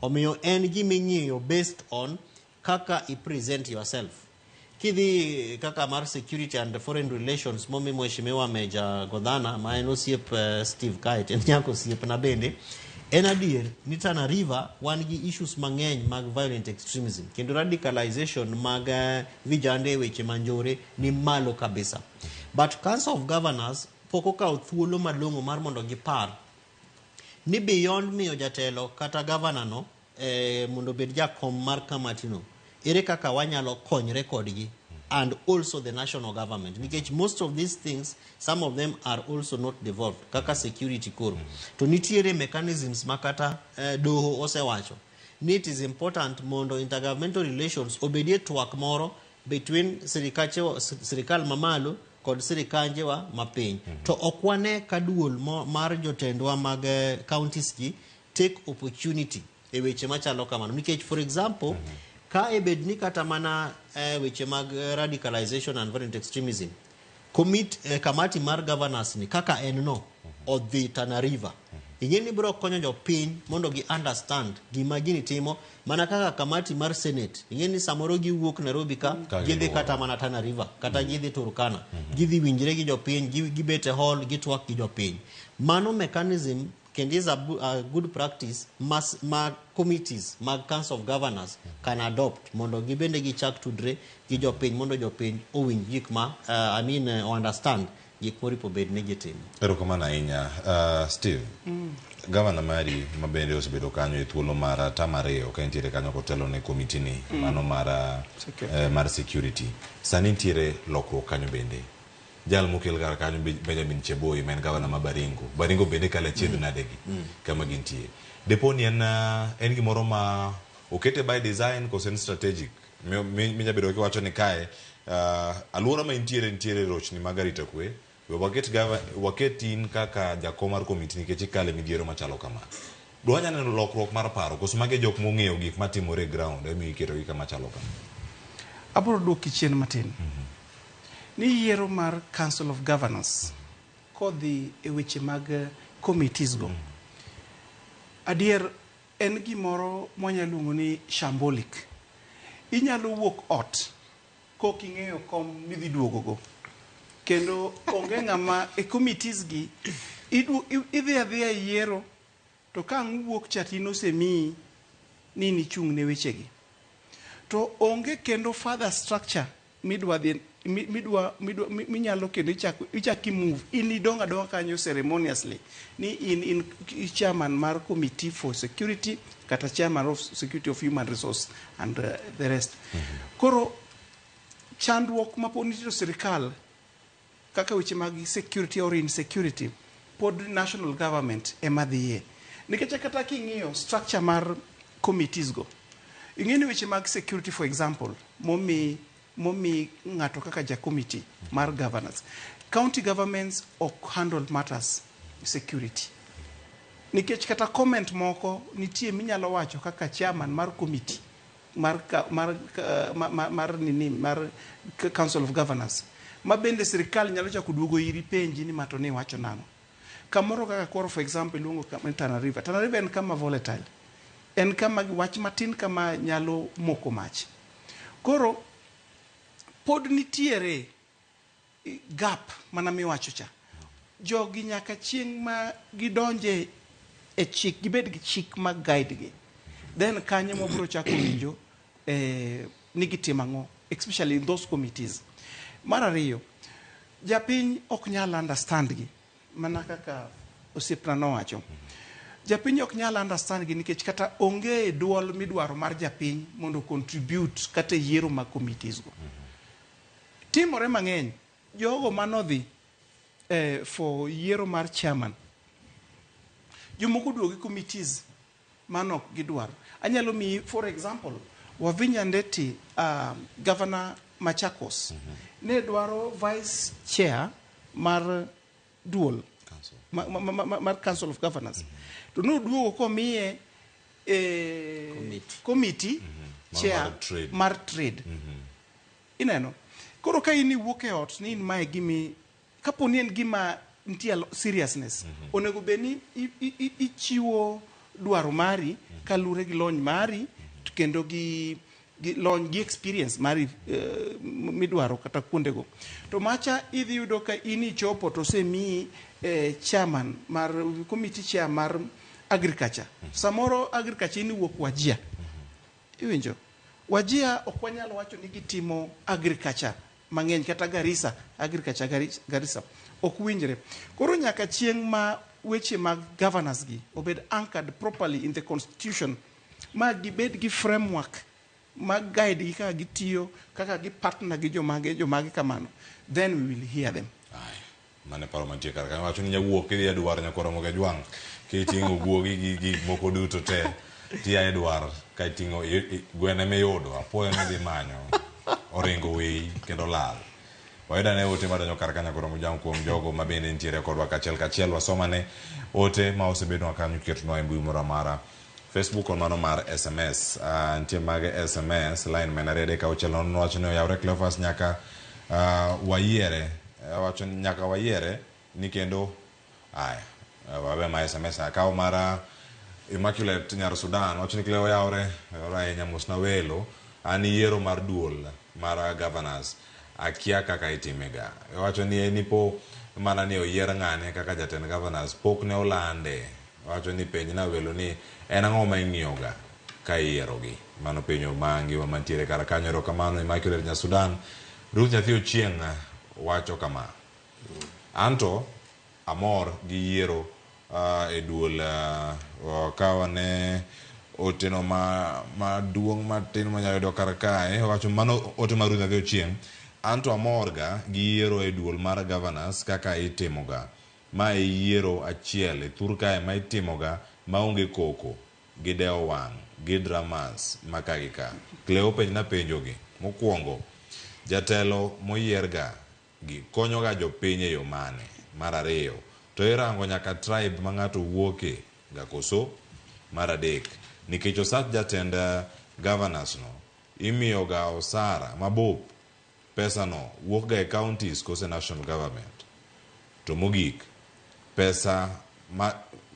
Omiyo en gima ing'iyo based on kaka i present yourself. Kidhi kaka mar security and foreign relations momi mheshimiwa Meja Godhana ma en osiep Steve kae en nyaka osiepna bende. En adier ni Tana River wan gi issues mang'eny mag violent extremism kendo radicalization mag vijande e weche manjore ni malo kabisa. But Council of Governors pok okawo thuolo malong'o mar mondo gipar ni beyond miyo jatelo kata gavana no mondo obed jakom mar kamati no, ere kaka wanyalo konyre kodgi and also the national government, nikech most of these things, some of them are also not devolved kaka security. Koro to nitiere mechanisms ma kata doho osewacho ni it is important mondo intergovernmental relations obedie twak moro between sirikal mamalo kod sirikanjewa mapiny. To ok wane ka duol mar jotendwa mag counties gi take opportunity e weche machalo kamano, nikech for example ka ebed ni kata mana weche mag radicalization and violent extremism kamati mar governors ni kaka en no odhi Tana River, ing'e ni biro konyo jopiny mondo gi understand gima gini timo. Mana kaka kamati mar senate, ing'e ni samoro giwuok Nairobi ka Ka gidhi giluoro. Kata mana Tana River kata gidhi Turkana, gidhi winjre gi jopiny, gibet e hall, gitwak gi jopiny. Mano mechanism kendo is a good practice ma committees mag Council of Governors can adopt mondo gibende gichak tudre gi jopiny mondo jopiny owinj gik ma I mean, understand gik moripo bed ni gitimo. Erokamano ahinya. Steve, gavana mari ma bende osebedo kanyo e thuolo mar tam 2 ka entiere kanyo kotelo ne komiti ni mano mar Security. Mar security. Sani nitiere lokruok kanyo bende. Jal mokel kar kanyo Benjamin Cheboi ma en gavana ma Baringo. Baringo bende kalo achiedh nade gi kama gintie. Depo ni en gimoro ma okete by design koso en strategic? Minya bedo kiwacho ni kae aluora ma intiere nitiere rochni mag arita kwe, we waket in kaka jakom mar komiti nikech ikale midhiero machalo kama. Dwa neno lokruok mar paro koso magi e jok mong'eyo gik matimore e ground emiyo iketogi kama chalo kama? Abiro duoki chien matin. Ni yiero mar Council of Governors kodhi e weche mag committees go. Adier en gimoro mwanyalo luongo ni shambolic. Inyalo wuok ot kok ing'eyo kom midhi duogo go. Kendo onge ng'ama e committees gi idhi adhiya e yiero to ka ang' wuok cha to in osemiyi ni nichung' ne wechegi. To onge kendo further structure midwa dhi midwa midwa minyalo kendo ichak i-move in idong' adong'a kanyo ceremoniously ni in chairman mar committee for security kata chairman of security of human resource and the rest. Koro chandruok ma pod nitie to sirikal kaka weche mag security or insecurity pod national government ema dhiye, nikech kata king'iyo structure mar committees go, ing'e ni weche mag security, for example, momi ng'ato kaka ja committee mar governors, county governments ok handle matters security, nikech kata comment moko nitie minyalo wacho kaka chairman mar committee mar nini mar Council of Governors ma bende sirikal nyalo chako duogo iri penji ni mato ni wacho nang'o kamoro kaka koro for example iluongo kama ni Tana River. Tana River en kama volatile, en kama wach matin kama nyalo moko mach. Koro pod nitiere gap mana miwacho cha. Jogi nyaka chieng' ma gidonje e chik, gibed gi chik ma guide gi, then kanyo mabiro chako winjo ni gitimo ang'o, especially in those committees. Mar ariyo, japiny ok nyal understand gi mana kaka osiepna nowacho. Japiny ok nyal understand gi nikech kata onge duol midwaro mar japiny mondo contribute kata e yiero mag committees go. Timore mang'eny, jogo manodhi for yiero mar chairman, jomoko oduogo gi committees mano ok gidwar. Anyalo miyi for example, Wavinya Ndeti, governor Machakos, ne dwaro vice chair mar duol mar Council of Governors. To noduogo komiye committee chair Mar trade. Mar trade. Ineno? Koro ka in iwuok e ot ni in mae gimi kapo ni en gima nitie seriousness, onego bed ni ichiwo dwaro mari kaluwore gi lony mari kendo gi lony gi experience mari midwaro kata kuondego. To macha idhi yudo ka in ichopo to osemiyi chairman mar committee chair mar agriculture. Samoro agriculture in iwuok Wajir. Iwinjo? Wajir ok wanyal wacho ni gitimo agriculture mang'eny kata Garissa, agriculture Garissa ok winjre. Koro nyaka chieng' ma weche mag governors gi obed anchored properly in the constitution, ma gibed gi framework ma guide gi kaka gitiyo, kaka gi partner gi jomage kamano, then we will hear them. Mane paro mantie kar kanyo. Wacho ni nyawuok kidhi e dwar nyakoro Ramogi Ajwang' kiting'o guogi gi gik moko duto te tiya e dwar ka iting'o gwene miyudo apoya midhi manyo oringo weyi kendo lal. Wayudo ane ote madonjo kar kanyo nyakoro Ramogi Ajwang' kuom jogo ma bende nitiere kodwa kachiel kachiel. Wasomane ote ma osebednwa kanyo ketonwa e mbui moro amara. Facebook kod mano mar SMS. Nitie mag SMS line men 2 3 6 0 wacho ni oyawre Cleophas nyaka wayiere. Wacho ni nyaka wayiere ni kendo aya wawe ma SMS akaw mara Immaculate Nyar Sudan wacho ni Cleo oyawre oyawre ahinya mosna welo an yiero mar duol mar governors akia kaka itimega. Wacho ni nipo mana ni oyier ng'ane kaka jatend governors pok ne olande. Wacho ni penjna welo ni en ang'o ma ing'iyoga ka iyierogi. Mano penjo ma ngima mantiere kar kanyo. Erokamano Immaculate Nyar Sudan. Ruth Nyathi Ochieng' wacho kama. Anto amor gi yiero e duol wakawane oteno maduong' matin manyalo yudo kar kae. Owacho mano ote mar Ruth Nyathi Ochieng'. Anto amor ga gi yiero e duol mar governors kaka itimoga. Ma e yiero achiel e thur kae ma itimoga maonge koko gi dewo wang' gi dramas ma ka gi ka. Cleo penjna penjogi. Mokwongo, jatelo moyierga gi konyoga jopiny e yo mane? Mar ariyo, to irango nyaka tribe ma ng'ato wuoke ga koso? Mar adek, nikech osach jatend governors no imiyoga osara mabup, pesa no wuok ga e counties kose national government? To mogik, pesa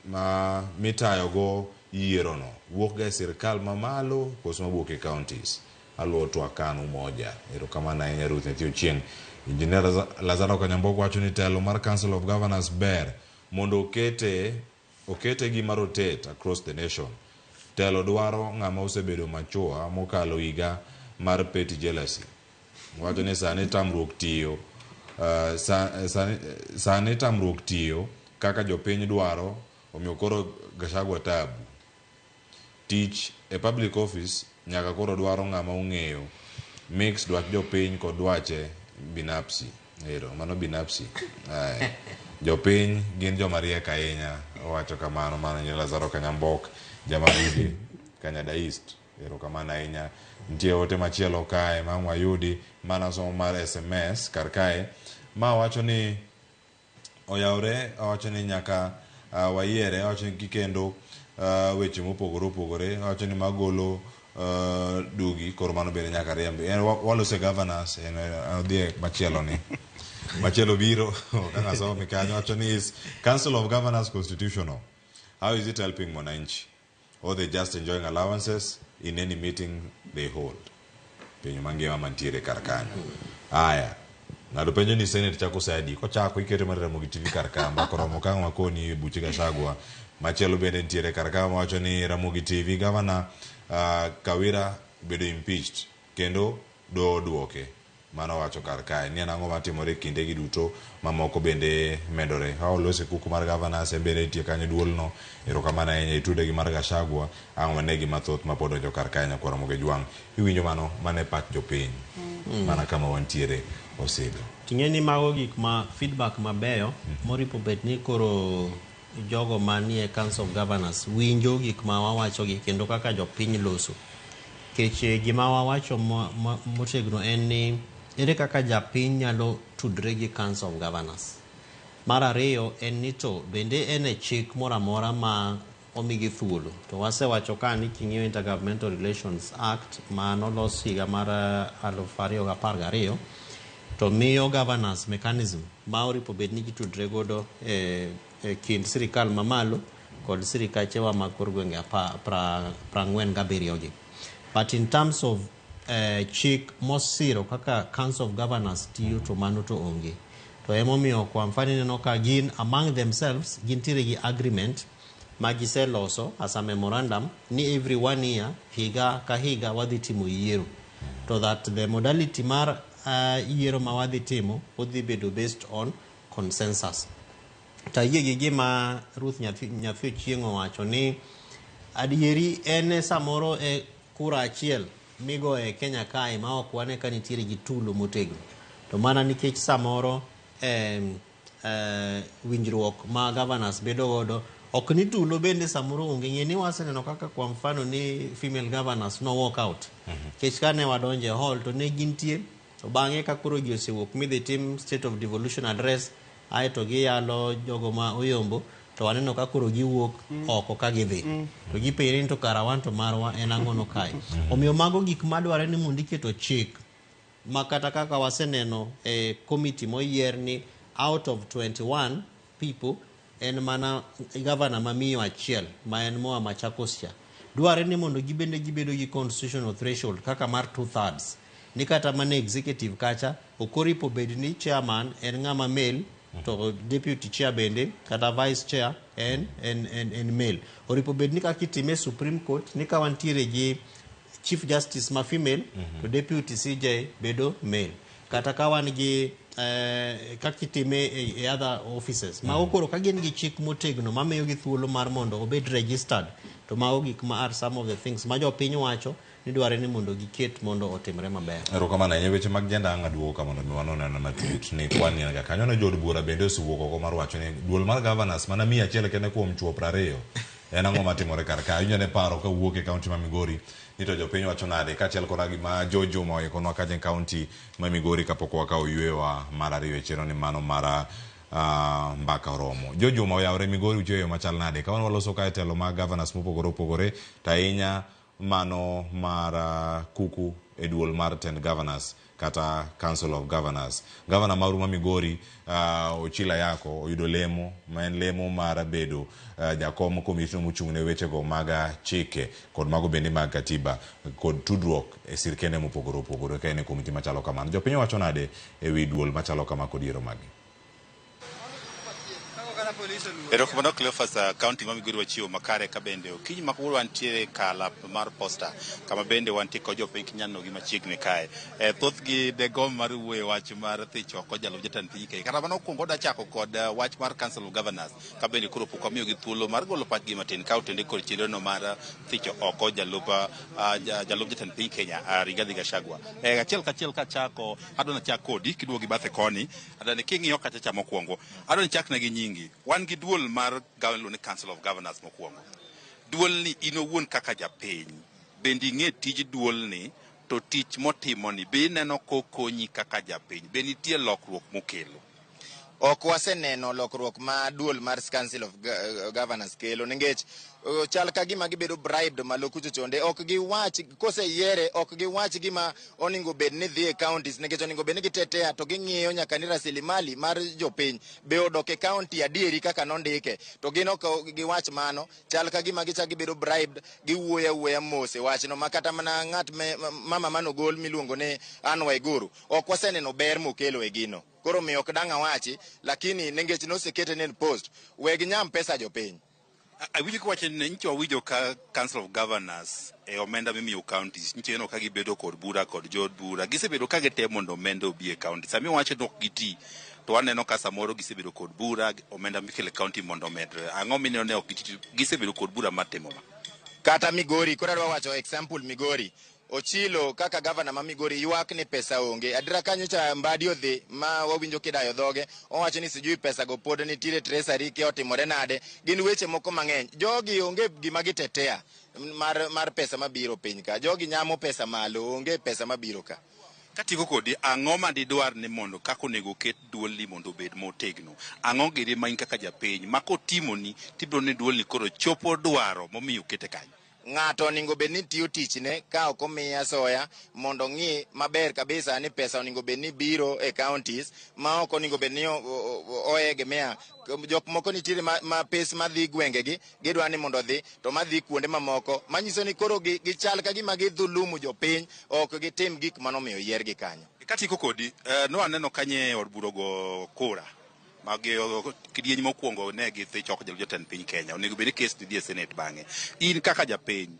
ma mitayogo yiero no wuok ga e sirkal mamalo koso mawuok e counties? Aluwo twak kan umoja. Erokamano ahinya Ruth Nyathi Ochieng'. Engineer Lazaro Kanyamboko wacho ni telo mar Council of Governors ber mondo okete gima rotate across the nation. Telo dwaro ng'ama osebedo mature mokalo higa mar petty jealousy. Wacho ni sani tamruok tiyo sani tamruok tiyo kaka jopiny dwaro omiyo koro Gachagua tabu. Tich e public office nyaka koro dwaro ng'ama ong'eyo mix dwach jopiny kod dwache binafsi. Ero, mano binafsi. Aye. Jopiny gin joma riek ahinya. Owacho kamano mano ni Lazaro Kanyambok, Jamarudi, Kanyada East. Erokamano ahinya. Nitie ote machielo kae ma wayudi mana somo mar SMS kar kae ma wacho ni oyawre, owacho ni nyaka wayiere, owacho ni kikendo weche mopogore opogore, owacho ni magolo dugi koro mano bende nyaka riembi. En walose governors en odhi machielo ni. Machielo biro kaka somo kanyo wacho ni is Council of Governors constitutional. How is it helping mwananchi? Or they just enjoying allowances in any meeting they hold? Penjo mangima mantiere kar kanyo. Aya. Ng'ato penjo ni Senate chako saa adi? Kochako iketo mar Ramogi TV kar ka, mbaka oromo ka wakoni e buche Gachagua. Machielo bende nitiere kar ka wacho ni Ramogi TV Governor Kawira bedo impeached kendo doho duoke. Mano owacho kar kae ni en ang'o matimore e kindegi duto mamoko bende medore. Ka olose kuku mar governors en bende nitie kanyo duolno. Erokamano ahinya itude gi mar Gachagua ang' wane gi mathoth ma pod donjo kar kae nyakwar Ramogi Ojwang'. Iwinjo mano mano e pach jopiny. Mana kama wantiere Osido. Ting'e ni mago gik ma feedback mabeyo moripo bet ni koro jogo manie Council of Governors winjo gik ma wawachogi kendo kaka jopiny loso. Nikech gima wawacho motegno en ni ere kaka japiny nyalo tudre gi Council of Governors. Mar ariyo en ni to bende en e chik moro amora ma omigi thuolo. To wasewacho ka ni king'iyo Intergovernmental Relations Act ma nolos higa mar 2012 to miyo governors mechanism ma oripo bed ni gitudre godo e kind sirikal mamalo kod sirikachewa mag kor gwenge 47 gi. But in terms of chik mosiro kaka Council of Governors tiyo to mano to onge. To emomiyo kwa mfano ineno ka gin among themselves gintiere gi agreement ma giseloso as a memorandum ni every one year higa ka higa wadhi timo yiero. To that the modality mar yiero ma wadhi timo odhi bedo based on consensus. To ayie gi gima Ruth Nyathi Ochieng' owacho ni adieri en samoro e kura achiel migoyo e Kenya kae ma ok wane ka nitiere gi tulo motegno. To mana nikech samoro winjruok ma governors bedo godo ok ni tulo bende samoro onge. Ng'e ni waseneno kaka kwa mfano ni female governors no walk out. Nikech kane wadonjo e hall to ne gintie to bang'e ka koro ji osewuok midhi tim state of devolution address aeto giyalo jogo ma oyombo to waneno ka koro giwuok oko ka gidhi. To gipenjre ni to kara wan to marwa en ang'ono kae. Omiyo mago gik madwarore ni mondo iketo chik ma kata kaka waseneno e committee moyier ni out of 21 people en mana governor mamiyo achiel ma en moa Machakos cha. Dwarre ni mondo gibende gibedo gi constitutional threshold kaka mar 2/3 ni kata mana executive kacha ok oripo bed ni chairman en ng'ama male to deputy chair bende kata vice chair en male. Oripo bed ni kaka itime Supreme Court ni ka wantiere gi chief justice ma female to deputy CJ bedo male. Kata ka wan gi kaka itime e other offices. Mago koro ka gin gi chik motegno mamiyo gi thuolo mar mondo obed registered to mago gik ma are some of the things ma jopiny wacho ni dwarre ni mondo giket mondo otimre maber. Erokamano ahinya. Weche mag gender ang' aduogo ka mondo mi wanon anena matut ni kwan ni en ga kanyo. Ne jood bura bende osewuok oko mar wacho ni duol mar governors mana 100 kende kuom chuo 20 en ang'o matimore kar ka. Awinjo ne paro kawuok e kaunti ma Migori ni to jopiny wacho nade kaachiel koda gima George Juma oikonwa kacha e kaunti ma Migori kapok wakawo yweyowa mar ariyo e chenro ni mano mar mbaka oromo. George Juma oyawore Migori uchiwo yo machal nade? Kawuono waloso kae telo mag governors mopogore opogore to ahinya mano mar kuku e duol mar tend governors kata Council of Governors. Governor maru ma Migori Ochila Yako oyudo lemo ma en lemo mar bedo jakom komiti mochung' ne wechego mag chike kod mago bende mag katiba kod tudruok e sirkende mopogore opogore ka en e komiti machalo kamano. Jopiny wacho nade e wi duol machalo kama kod yiero magi? Erokamano Cleophas, kaunti ma Migori wachiwo makare ka bende okinyi ma kawuono wantiere kalap mar posta kama bende wantie kod jopiny kinyaneno gi machiegni kae. Thothgi degomb mar wuoyo wach mar thich oko jalup jatend piny Kenya. Kata mano okuongo wadwa chako kod wach mar Council of Governors ka bende koro pok wamiyogi thuolo mar golo pachgi matin ka otende kod chenro no mar thicho oko jalup jatend piny Kenya Rigathi Gachagua. Achiel kachiel kachako adwa nachak kodi kiduogo gi bathe koni adwa ni king'iyo kacha cha mokwongo adwa ni chakna gi nyingi. Wan gi duol mar iluongo ni Council of Governors mokwongo. Duol ni in owuon kaka japiny bende ing'e tij duol ni to tich motimo ni be ineno kokonyi kaka japiny be nitie lokruok mokelo? Ok waseneno lokruok ma duol mar Council of Governors kelo nikech chal ka gima gibedo bribed malo kucho chonde. Ok giwach koseyiere, ok giwach gima onego bed ni dhi e counties nikech onego bed ni gitetea to ging'iyo nyaka ni rasilimali mar jopiny be odok e county adieri kaka nondike to gin ok giwach mano. Chal ka gima gichak gibedo bribed, giwuoyo awuoya mos e wachno ma kata mana ng'at mama manogol miluongo ni Anne Waiguru ok waseneno ber mokelo e gino. Koro miyo ok dang' awachi, lakini nikech nosekete ne post, weg nyam pesa jopiny. Awinjo kiwacho ni nyicha wawinjo ka Council of Governors e omenda mimiyo counties nyicha ineno ka gibedo kod bura kod jood bura gisebedo ka gitemo mondo omenda obi e county. Sami wacho ni ok giti to waneno ka samoro gisebedo kod bura omenda mikelo e county mondo omedre. Ang'o mineno ne ok giti gisebedo kod bura mar timo ma? Kata Migori, koro adwa wacho example Migori. Ochilo kaka gavana ma Migori ywak ni pesa onge. Adira kanyo cha Mbadi odhi ma wawinjo kidayo dhoge, owacho ni sijui pesa go pod nitiere treasury kia otimore nade. Gin weche moko mang'eny. Jogi onge gima gitetea mar pesa mabiro piny ka. Jogi nyamo pesa malo, onge pesa mabiro ka. Katieko kodi, ang'o ma didwar ni mondo kaka onego oket duolni mondo obed motegno? Ang'o giri ma in kaka japiny ma kotimoni tibiro ni duolni koro chopo dwaro momiyo okete kanyo? Ng'ato oningo bed ni tiyo tichne ka ok omiye asoya mondo ong'i maber kabisa ni pesa oningo bed ni biro e counties ma ok oningo bed ni oegemea. Jok moko nitiere ma pes madhi gwengegi gidwa ni mondo odhi to madhi kuonde mamoko manyiso ni koro gichal ka gima gidhulumu jopiny, ok gitim gik manomiyo yiergi kanyo. Katieko kodi, nwaneno kanye od bura ogo kura magi kidieny mokwongo ne gidhi choko jatend piny Kenya. Onego bed ni kes ni dhi e Senate bang'e. In kaka japiny,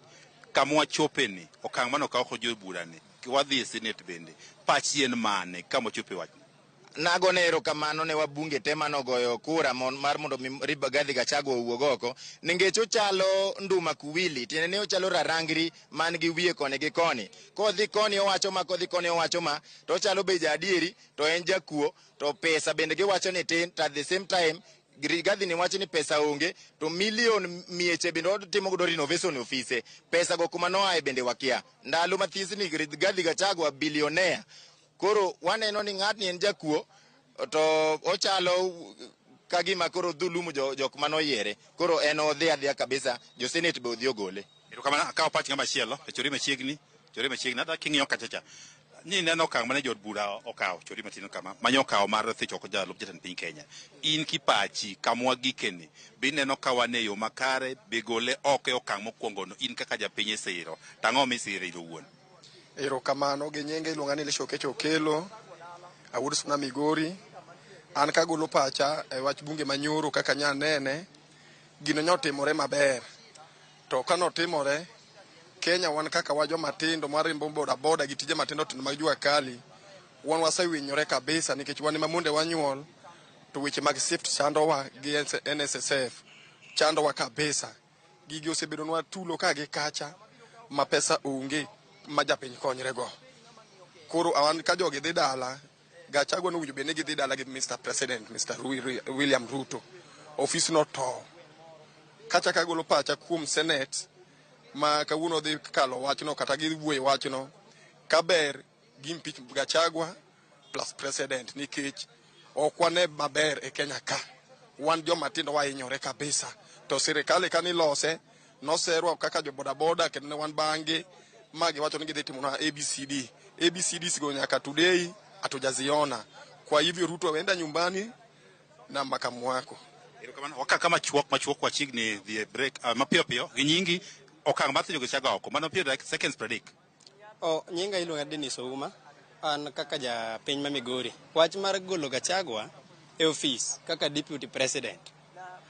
kama wachope ni, okang' mane okaw kod jood bura ni, wadhi e Senate bende, pachi en mane kama wachope wachni? Nagone erokamano ne wabunge te manogoyo kura mar mondo mi Rigathi Gachagua owuog oko, nikech ochalo nduma kuwili, tiende ni ochalo rarangri man gi wiye koni gi koni. Kodhi koni owacho ma, kodhi koni owacho ma, to ochalo be jaadieri, to en jakuo, to pesa bende giwacho ni tin, to at the same time Rigathi ni wacho ni pesa onge, to milion mieche bende otimo godo renovation e ofise. Pesa go kuma noaye bende wakia. Ndalo mathis ni Rigathi Gachagua billionaire. Koro waneno ni ng'atni en jakuo, to ochalo ka gima koro dhulumu jok manoyiere. Koro en odhi adhiya kabisa, jo Senate be odhi ogole. Erokamano, akawo pach ng'ama chielo, e chori machiegni, chori machiegni, adwa king'iyo kacha cha. Ni neno okang' mane jood bura okawo, chori matin kama, manyo okawo mar thicho oko jalup jatend piny Kenya. In kipachi, kama wagikeni, be ineno ka wan e yo makare, be gole oko e okang' mokwongo no, in kaka japiny isiro, to ang'o misiro in owuon? Erokamano, gi nyinga iluonga ni Elisha Okecho Okelo, awuod Suna Migori. An kagolo pacha e wach bunge manyoro kaka nya nene, gino nyotimore maber. To kanotimore, Kenya wan kaka wa joma tindo marimbo boda boda gi tije matindo tindo mag jua kali, wan wasewinyore kabisa nikech wan ema monde wanyuol, to weche mag shift chandowa gi NSSF chandowa kabisa. Gigi osebedonwa tulo ka gi kacha ma pesa onge ma japiny konyre go. Koro awan ka jogi dhi dala, Gachagua nowinjo bed ni gidhi dala gi Mr. President, Mr. William Ruto. Ofis no to. Kachako agolo pacha kuom Senate ma kawuono dhi kalo wachno kata giwuoye wachno, kaber gi impeach Gachagua plus President nikech ok wane maber e Kenya ka. Wan joma tindo wahinyore kabisa. To sirikal ka nilose, noserwa kaka jo boda boda kendo ne wan bang'e ma giwacho ni gidhi timonwa ABCD. ABCD go nyaka today hatujaziona. Kwa hivyo Ruto enda nyumbani na makamu wako. Erokamano. Waka kama chuok machuok wachiegni dhi e break mapiyo piyo gi nyingi okang' mar thicho Gachagua oko mano piyo like seconds 30. O, nyinga iluonga Dennis Ouma. An kaka japiny ma Migori. Wach mar golo Gachagua e ofis kaka deputy president.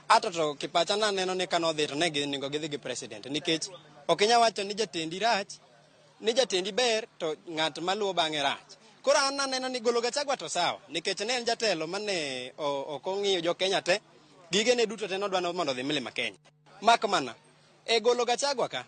Ato to kipacha naneno ni kanodhi to ne ginego gidhi gi president nikech ok inyal wacho ni jatendi rach, ni jatendi ber to ng'at maluwo bang'e rach. Koro an naneno ni golo Gachagua to sawa nikech ne en jatelo mane ok ong'iyo jo Kenya te, gigene duto te nodwa mondo odhi Mlima Kenya. Mak mana e golo Gachagua ka,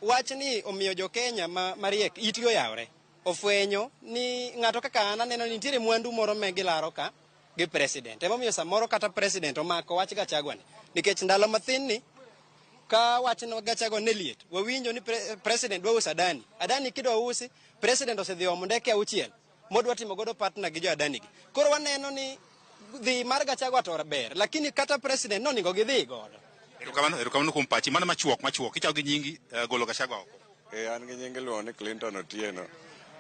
wach ni omiyo jo Kenya mariek itgi oyawre, ofwenyo ni ng'ato kaka an aneno ni nitiere mwandu moro me gilaro ka gi president. Emomiyo samoro kata president omako wach Gachagua ni, nikech ndalo mathin ni ka wach no Gachagua ne liet, wawinjo ni president dwa uso Adani. Adani kidwa usi, president osedhi omo ndeke 6 modwa timo godo partner gi jo Adani gi. Koro waneno ni dhi mar Gachagua to ber, lakini kata president nonego gidhi godo. Erokamano, erokamano kuom pachi. Mano machuok, machuok. Ichako gi nyingi, golo Gachagua oko. An gi nying iluongo ni Clinton Otieno.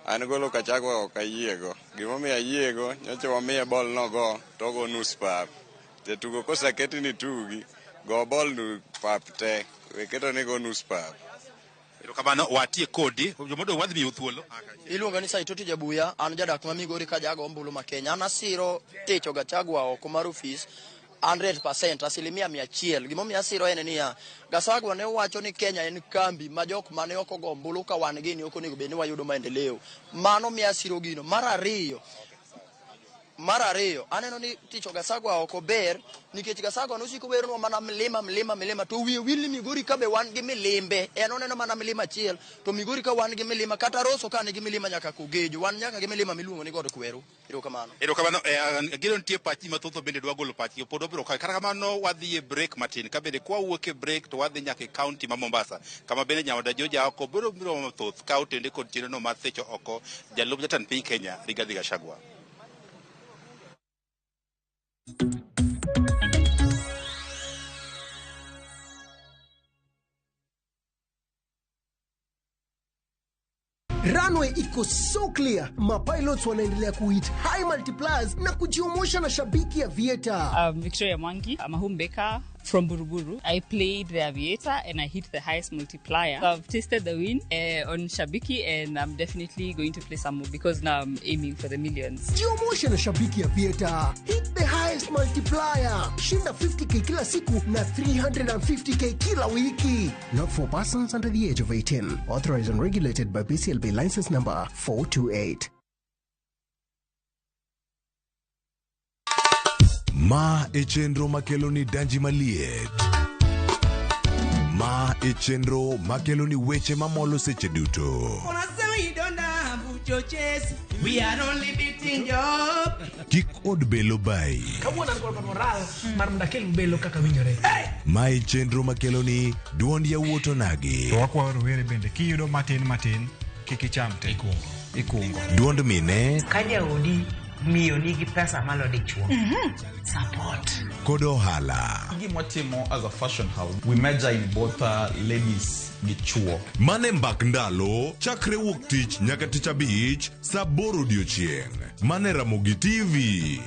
An golo Gachagua ok ayiego. Gimomiyo ayiego, nyocha wamiye bol nogo, to ogo nus pap. Jatugo koseketi ni tugi, go bol nu pap te. We keto ni go nus pap. Erokamano, watie kodi. Jomodong' wadhi miyo thuolo. Iluonga ni Saitoti Jabuya, an jadak ma Migori ka jago ombulu ma Kenya. An asiro ticho Gachagua oko mar ofis. 100%, asilimia 100. Gimomiyo asiro en niya, Gachagua ne wacho ni Kenya en kambi ma jok mane ok ogo ombulu ka wan gini ok onego bed ni wayudo maendeleo. Mano miyo asiro gino. Mar ariyo, aneno ni ticho Gachagua ok ober nikech Gachagua nosiko weronwa mana milima milima milima, to wiye wil ni Migori ka be wan gi milimbe. En oneno mana milima achiel, to Migori ka wan gi milima, kata Rosso ka nigi milima nyaka Kogejo, wan nyaka gi milima miluongo ni God Kweru. Erokamano. Erokamano. Gino nitie pachi mathoth bende dwa golo pachgi pod wabiro kawe. Kata kamano wadhi e break matin. Ka bende kwa wuok e break to wadhi nyaka e county ma Mombasa, kama bende nyaoda Joja oko biro biro mathoth ka otende kod chenro no mar secho oko jalup jatend piny Kenya Rigathi Gachagua. Runway iko so clear, mapilots wanaendelea kuhit high multipliers na kujiumusha na shabiki ya Aviator. Victoria Mwangi, I'm a home baker from Buruburu. I played the Aviator and I hit the highest multiplier. So I've tasted the win on Shabiki, and I'm definitely going to play some more because now I'm aiming for the millions. Jiumushe na shabiki ya Aviator. Hit the highest multiplier. Shinda 50k kila siku na 350k kila wiki. Not for persons under the age of 18. Authorized and regulated by BCLB license number 428. Ma e chenro makelo ni danji maliet. Ma e chenro makelo ni weche mamolo seche duto. We are only beating job. Kik od belo bai. Kawuono an kod moral mar mondo akel belo kaka winjore. Ma e chenro makelo ni duond yawuot onagi. To wakwayo rowere bende kiyudo matin matin kik icham te. Ikungo. Duond mine. Ka jaodi miyo nigi pesa malo dichuo. Support. Kod ohala. Gima watimo as a fashion house, we major in both ladies gi chuo. Mane mbak ndalo, chakre wuok tich nyaka tich abich, saa 8 odiochieng'. Mane Ramogi TV.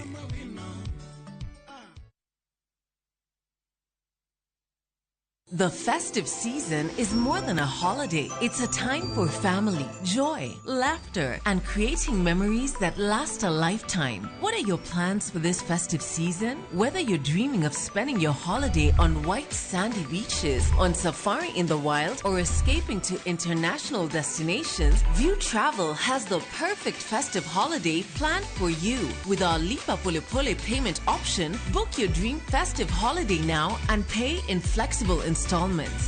The festive season is more than a holiday. It's a time for family, joy, laughter, and creating memories that last a lifetime. What are your plans for this festive season? Whether you're dreaming of spending your holiday on white sandy beaches, on safari in the wild, or escaping to international destinations, View Travel has the perfect festive holiday planned for you. With our Lipa Pole Pole payment option, book your dream festive holiday now and pay in flexible installments.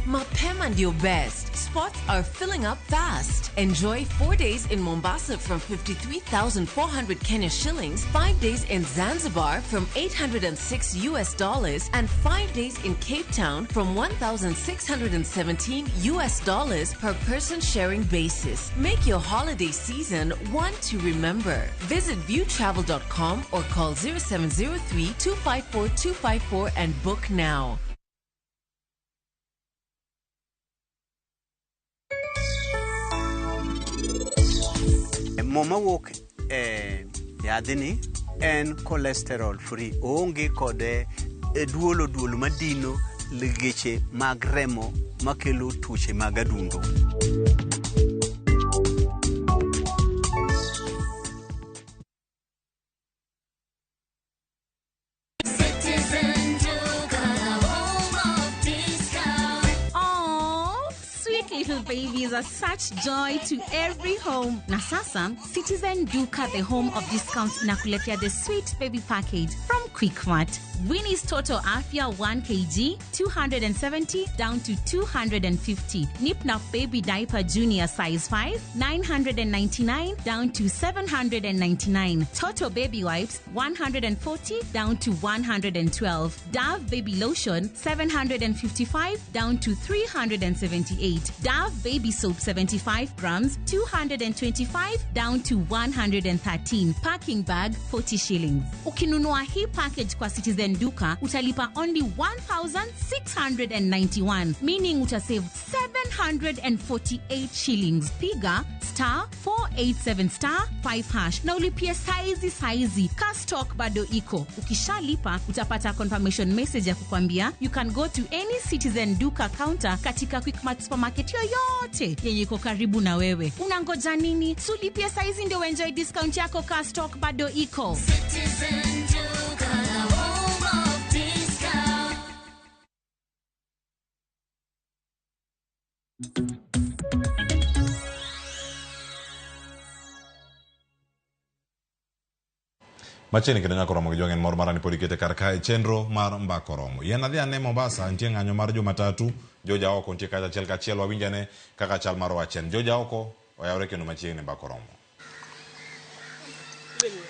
Mapema and your best. Spots are filling up fast. Enjoy 4 days in Mombasa from 53,400 Kenya shillings, 5 days in Zanzibar from $806 US, and 5 days in Cape Town from $1,617 US per person sharing basis. Make your holiday season one to remember. Visit viewtravel.com or call 0703 254 254 and book now. Mo mawuok e yadhni en cholesterol free, oonge kod duolo duolo madino legeche mag remo makelo tuoche mag adundo. Citizen Duka, the home of discount. Aww, sweet little babies are such joy to every home. Na sasa, Citizen Duka, the home of discounts, inakuletea the sweet baby package from Quickmart. Winnie's Toto Afia 1 kg, 270 down to 250. Nip Nap Baby Diaper Junior size 5, 999 down to 799. Toto Baby Wipes, 140 down to 112. Dove Baby Lotion, 755 down to 378. Dove Baby Soap 75 grams, 225 down to 113. Packing bag, 40 shillings. Ukinunua hii package kwa Citizen Duka, utalipa only 1,691, meaning utasave 748 shillings. Piga star 487 star 5 hash na ulipie saizi saizi. Ka stock bado iko. Ukishalipa utapata confirmation message ya kukwambia you can go to any Citizen Duka counter katika Quickmart supermarket yoyote yenye iko karibu na wewe. Unangoja nini? Sulipie saizi ndio enjoy discount yako. Ka stock bado iko. Citizen Duka, the home of discount. Machiegni kendo nyaka oromo gi jwang' en mor mara ni pod ikete kar kae chenro mar mbaka oromo. Yien adhi ane Mombasa, nitie ng'anyo mar jomatatu, George Aoko nitie kacha achiel kachiel wawinj ane kaka chal mar wach en. George Aoko oyawre kendo machiegni mbaka oromo.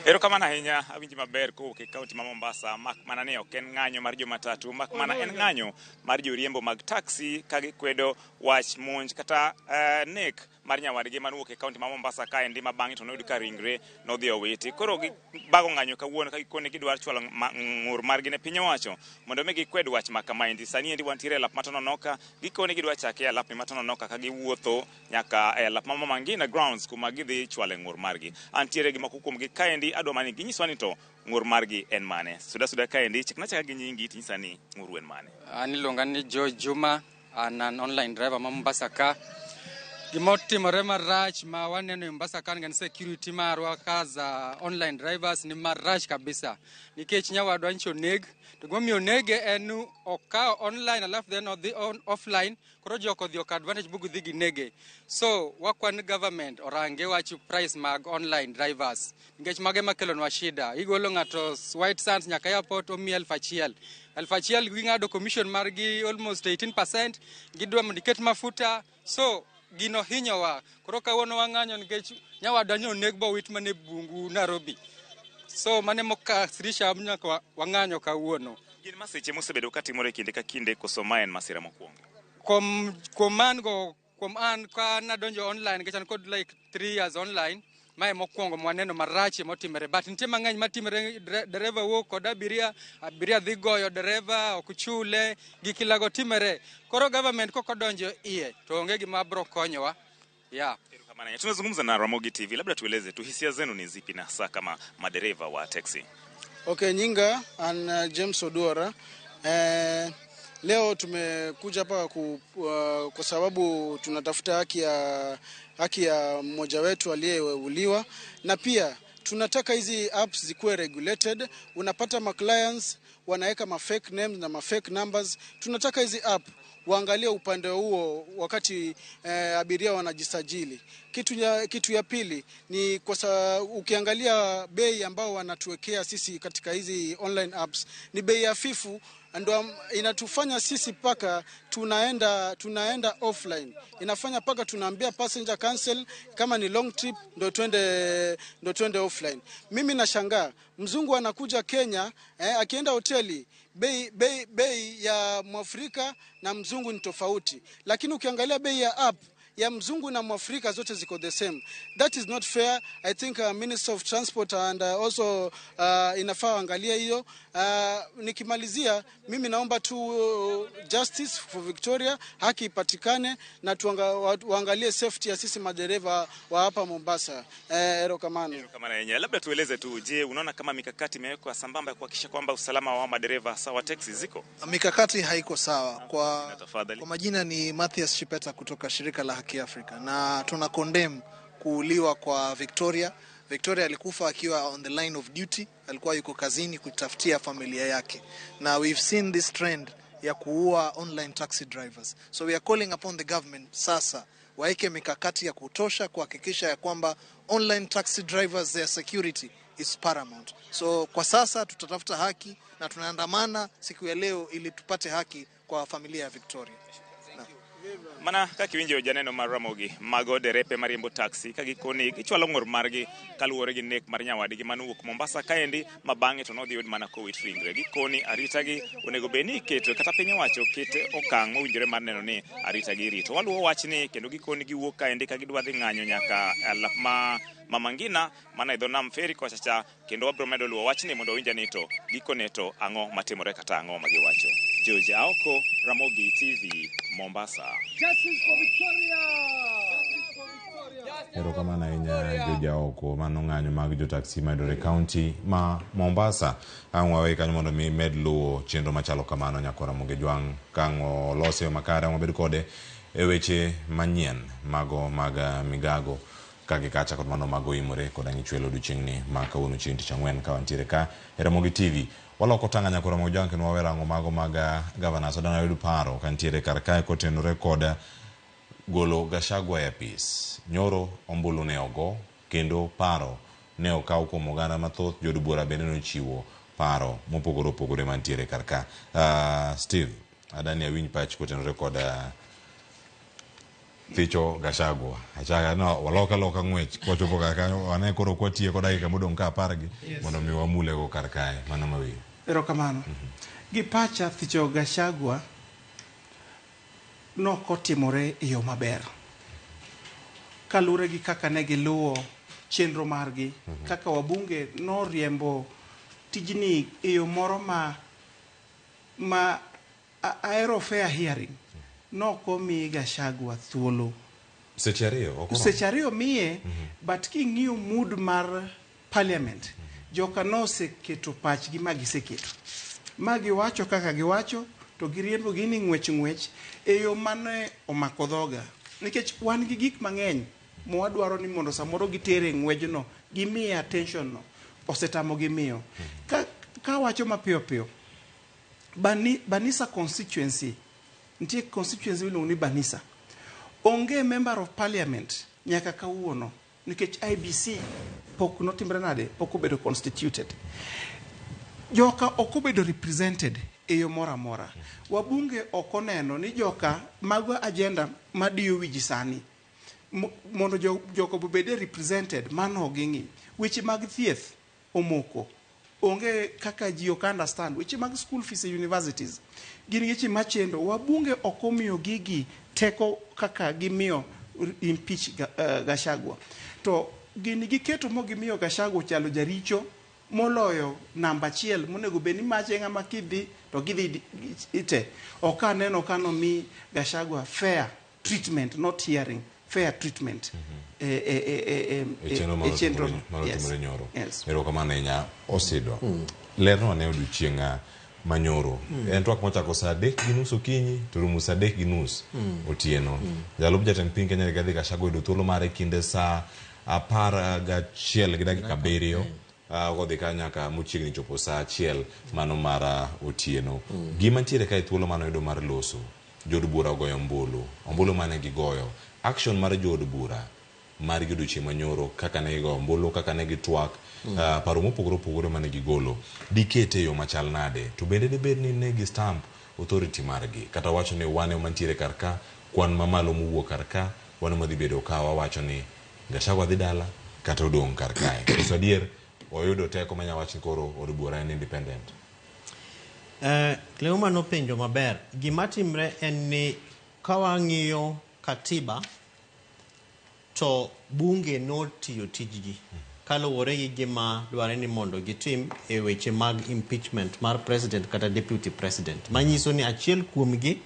Erokamano ahinya, awinji maber kowuok e kaunti ma Mombasa, mak mana ni ok en ng'anyo mar jomatatu, mak mana en ng'anyo mar joriembo mag taxi ka gikwedo wach monj kata nek mar nyawadgi manowuok e kaunti ma Mombasa kaendi ma bang'e to noyud ka ringre nodhi owiti. Koro gibago ng'anyo kawuono ka gikone gidwaro chwalo ng'ur margi ne piny owacho mondo mi gikwed wach ma kamaendi. Sani endi wantiere e lap ma Tononoka, gikone gidwa chake e lapni ma Tononoka ka giwuotho nyaka e lap ma Mama Ngina Grounds kuma gidhi chwale ng'ur margi. Antiere gi moko kuomgi kaendi, adwa mana ni ginyiswa ni to ng'ur margi en mane. Suda suda kaendi, chikna chaka gi nyingi tinyisa ni ng'uru en mane. An iluonga ni Joe Juma, an an online driver ma Mombasa ka. Gima otimore marach ma waneno e Mombasa ka en security marwa ka online drivers ni marach kabisa. Nikech nyawadwa nyocha oneg, to gimomiyo onege en ni okawo online alafu then odhi on offline, koro jok odhi okawo advantage bu gidhi ginege. So wakwa ni government orange wach price mag online drivers nikech mago ema kelonwa shida. Igolo ng'ato White Sands nyaka airport omiyi 1000. 1000 ging'ado commission margi almost 18%, gidwa mondo iket mafuta, so gino hinyowa. Koro kawuono wang'anyo nikech nyawadwa nyo oneg bowit mana e bungu Nairobi. So mano emokasirisha nyaka wang'anyo kawuono. Gin masiche mosebedo katimore kinde ka kinde koso ma en masira mokwongo? Kuom an go, kuom an ka nadonjo online nikech an kod like 3 years online, mae mokwongo mwaneno marach motimore, but nitie mang'eny matimore. Dereva wuok kod abiria, abiria dhi goyo dereva, ok chule, gik ilago timore. Koro government kok odonjo iye to onge gima bro konyowa. Yeah. Erokamano. Tunazungumza na Ramogi TV, labda tueleze tu hisia zenu ni zipi na hasa kama madereva wa taxi. Okay, nyinga an James Oduora. Leo tumekuja hapa kwa sababu tunatafuta haki ya mmoja wetu aliyeuliwa, na pia tunataka hizi apps zikuwe regulated. Unapata ma clients wanaweka ma fake names na ma fake numbers. Tunataka hizi app waangalie upande huo wakati abiria wanajisajili. Kitu ya pili ni kwa ukiangalia bei ambao wanatuwekea sisi katika hizi online apps ni bei hafifu, ndio inatufanya sisi paka tunaenda offline. Inafanya paka tunaambia passenger cancel kama ni long trip ndio twende offline. Mimi nashangaa mzungu anakuja Kenya, akienda hoteli bei ya Mwafrika na mzungu ni tofauti, lakini ukiangalia bei ya app ya mzungu na Mwafrika zote ziko the same. That is not fair. I think Minister of Transport and also inafaa angalia hiyo. Nikimalizia mimi naomba tu justice for Victoria, haki ipatikane na tuangalie safety ya sisi madereva wa hapa Mombasa. Erokamano. Erokamano yenyewe. Labda tueleze tu, je, unaona kama mikakati imewekwa sambamba ya kuhakikisha kwamba usalama wa madereva sawa taxi ziko? Mikakati haiko sawa. Kwa majina ni Mathias Chipeta kutoka shirika la Haki Afrika, na tuna condemn kuuliwa kwa Victoria. Victoria alikufa akiwa on the line of duty, alikuwa yuko kazini kutafutia familia yake. Na we've seen this trend ya kuua online taxi drivers. So we are calling upon the government sasa waeke mikakati ya kutosha kuhakikisha ya kwamba online taxi drivers, their security is paramount. So kwa sasa tutatafuta haki na tunaandamana siku ya leo ili tupate haki kwa familia ya Victoria. Mana kaka iwinjo janeno mar Ramogi mago derepe mariembo taxi ka gikoni gichwalo ng'ur margi kaluwore gi nek mar nyawadgi manowuok Mombasa kaendi ma bang'e to nodhi yud mana kowit ringre. Gikoni arita gi onego bed ni iketo kata piny owacho ket okang' mowinjore mar neno ni arita gi irito. Waluwo wachni kendo gikoni giwuok kaendi ka gidwa dhi ng'anyo nyaka lap ma Mama Ngina mana e dho nam Ferry kocha cha, kendo wabiro medo luwo wachni mondo wawinj ni to gikone to ang'o matimore kata ang'o ma giwacho. George Aoko, Ramogi TV, Mombasa. Justice for Victoria! Erokamano ahinya George Aoko, mano ng'anyo mag jo taxi mayudore e kaunti ma Mombasa. Ang' wawe kanyo mondo mi med luwo chenro machalo kamano nyaka Ramogi Jwang' ka ang' olose yo makare ang' wabed kode e weche manyien mago mag migago ka gi kacha kod mano mago imore kod ang' ichwelo odiochieng'ni ma kawuono chieng' tich ang'wen ka wantiere ka e Ramogi TV. Waloko tanga nyaka Ramogi Jwang' kendo wawe rango mago mag governors. Wadwa yud paro ka nitiere kar kae kotenore kod Golo Gachagua e apis. Nyoro ombulu ne ogo kendo paro ne okaw kuom oganda mathoth, jood bura bende nochiwo paro mopogore opogore mantiere kar ka. Steve, adani awinj pach kotenore kod thicho Gachagua. Achaka no waloka loka ng'wech kwachopo kar kanyo wane koro kwatieko dakika modong' ka apar gi mondo mi wamule go kar kae mano mawiyo. Erokamano. Gi pacha thicho Gachagua nokotimore e yo maber. Kaluwore gi kaka ne giluwo chenro margi, kaka wabunge noriembo tijni e yo moro ma ahero fair hearing. Nokomi Gachagua thuolo. Seche ariyo ok oromo. Seche ariyo miye, but king'iyo mood mar parliament, joka noseketo pachgi ma giseketo. Ma giwacho kaka giwacho, to giriembo gini ng'wech ng'wech e yo mane omako dhoga. Nikech wan gi gik mang'eny mwadwaro ni mondo samoro gitere ng'wejno, gimiye attention no, osetamo gimiyo. Ka wacho mapiyo piyo, Banisa constituency, nitie constituency miluongo ni Banisa. Onge member of parliament nyaka kawuono, nikech IBC pok notimre nade, pok obedo constituted. Joka ok obedo represented e yo moro amora. Wabunge ok oneno ni joka mago agenda madiyo wi ji sani. Mondo joka obede represented, mano ok ging'i. Weche mag thieth omoko. Onge kaka ji ok understand. Weche mag school fees e universities. Gin weche machendo. Wabunge ok omiyo gigi teko kaka gimiyo impeach Gachagua. To gini giketo mo gimiyo Gachagua chalo jaricho moloyo namba achiel monego bed ni mache ng'ama kidhi to gidhi ite. Ok aneno ka nomi Gachagua fair treatment, not hearing, fair treatment. E chenro manotimore nyoro. Erokamano ahinya Osido. Lerno ane odiochieng' manyoro. En twak mochako saa 3:30 okinyi to rumo saa 3:30 otieno. Jalup jatend piny Kenya Rigathi Gachagua oyudo thuolo mare kinde saa 11:07 kodhi ka nyaka mochiegni chopo saa 1 mano mar otieno. Gima ntiere kae thuolo mane oyudo mar loso, jood bura ogoyo ombulu. Ombulu mane gigoyo. Action mar jood bura mar odiochieng' manyoro kaka ne gigoyo ombulu, kaka ne gitwak, paro mopogore opogore mane gigolo, dikete e yo machal nade? To bende dibed ni ne gi stamp authority margi, kata wacho ni wan ema ntiere kar ka, kwan mamalo mowuok kar ka, wan ema dhi bedo ka wawacho ni Gachagua dhi dala kata odong' kar kae. Koso adier oyudo teko manya wach ni koro od bura en independent. Cleoma nopenjo maber. Gima timre en ni ka wang'iyo katiba to bunge notiyo tijgi kaluwore gi gima dware ni mondo gitim e weche mag impeachment mar president kata deputy president. Manyiso ni achiel kuomgi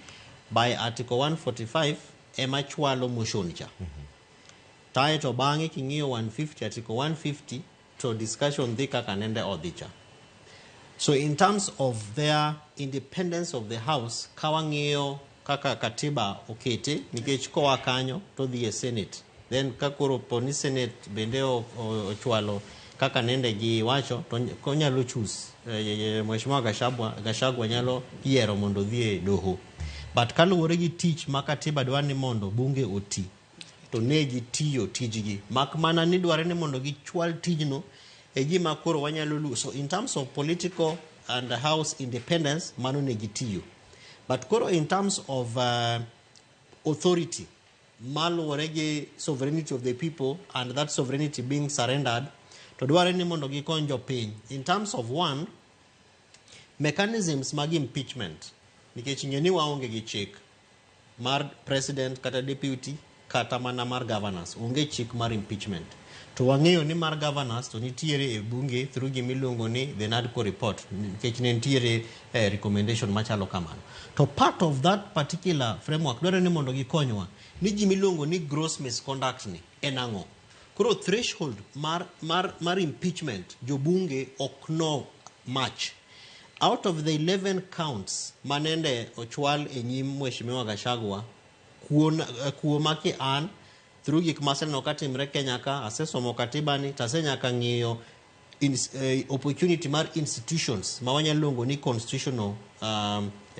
by article 145 ema chwalo motion cha. Tae to bang'e king'iyo 150, article 150 to discussion dhi kaka nende odhi cha. So in terms of their independence of the house, ka wang'iyo kaka katiba okete, nikech koa kanyo to dhi e Senate. Then ka koro po ni Senate bende ochwalo kaka nende giwacho, to onyalo choose. Mheshimiwa Gachagua nyalo yiero mondo odhi e doho. But kaluwore gi tich ma katiba dwaro ni mondo bunge oti, to ne gitiyo tijgi. Mak mana ni dware ni mondo gichwal tijno e gima koro wanyalo luwo. So in terms of political and house independence, mano ne gitiyo. But koro in terms of authority, maluwore gi sovereignty of the people and that sovereignty being surrendered, to dware ni mondo gikony jopiny. In terms of one, mechanisms mag impeachment, nikech ing'e ni waonge gi chik mar president kata deputy kata mana mar governors, onge chik mar impeachment. To wang'eyo ni mar governors to nitiere e bunge through gimiluongo ni the NADCO report, nikech ne nitiere recommendation machalo kamano. To part of that particular framework dwaro ni mondo gikonywa ni gimiluongo ni gross misconduct ni en ang'o. Koro threshold mar impeachment jobunge ok no match. Out of the 11 counts manende ochwal e nyim Mheshimiwa Gachagua, kuoma ki an through gik maseneno katimre Kenya ka, asesomo katiba ni, to asenyaka ng'iyo opportunity mar institutions ma wanyalo luongo ni constitutional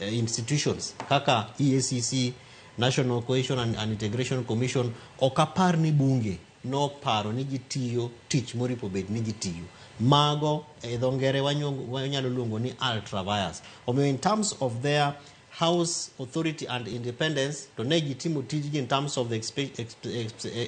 institutions kaka EACC, National Cohesion and, and Integration Commission ok apar ni bunge noparo ni gitiyo tich moripo bed ni gitiyo. Mago e dho ngere wanyalo luongo ni ultra vires. Omiyo in terms of their house authority and independence to ne gitimo tijgi in terms of the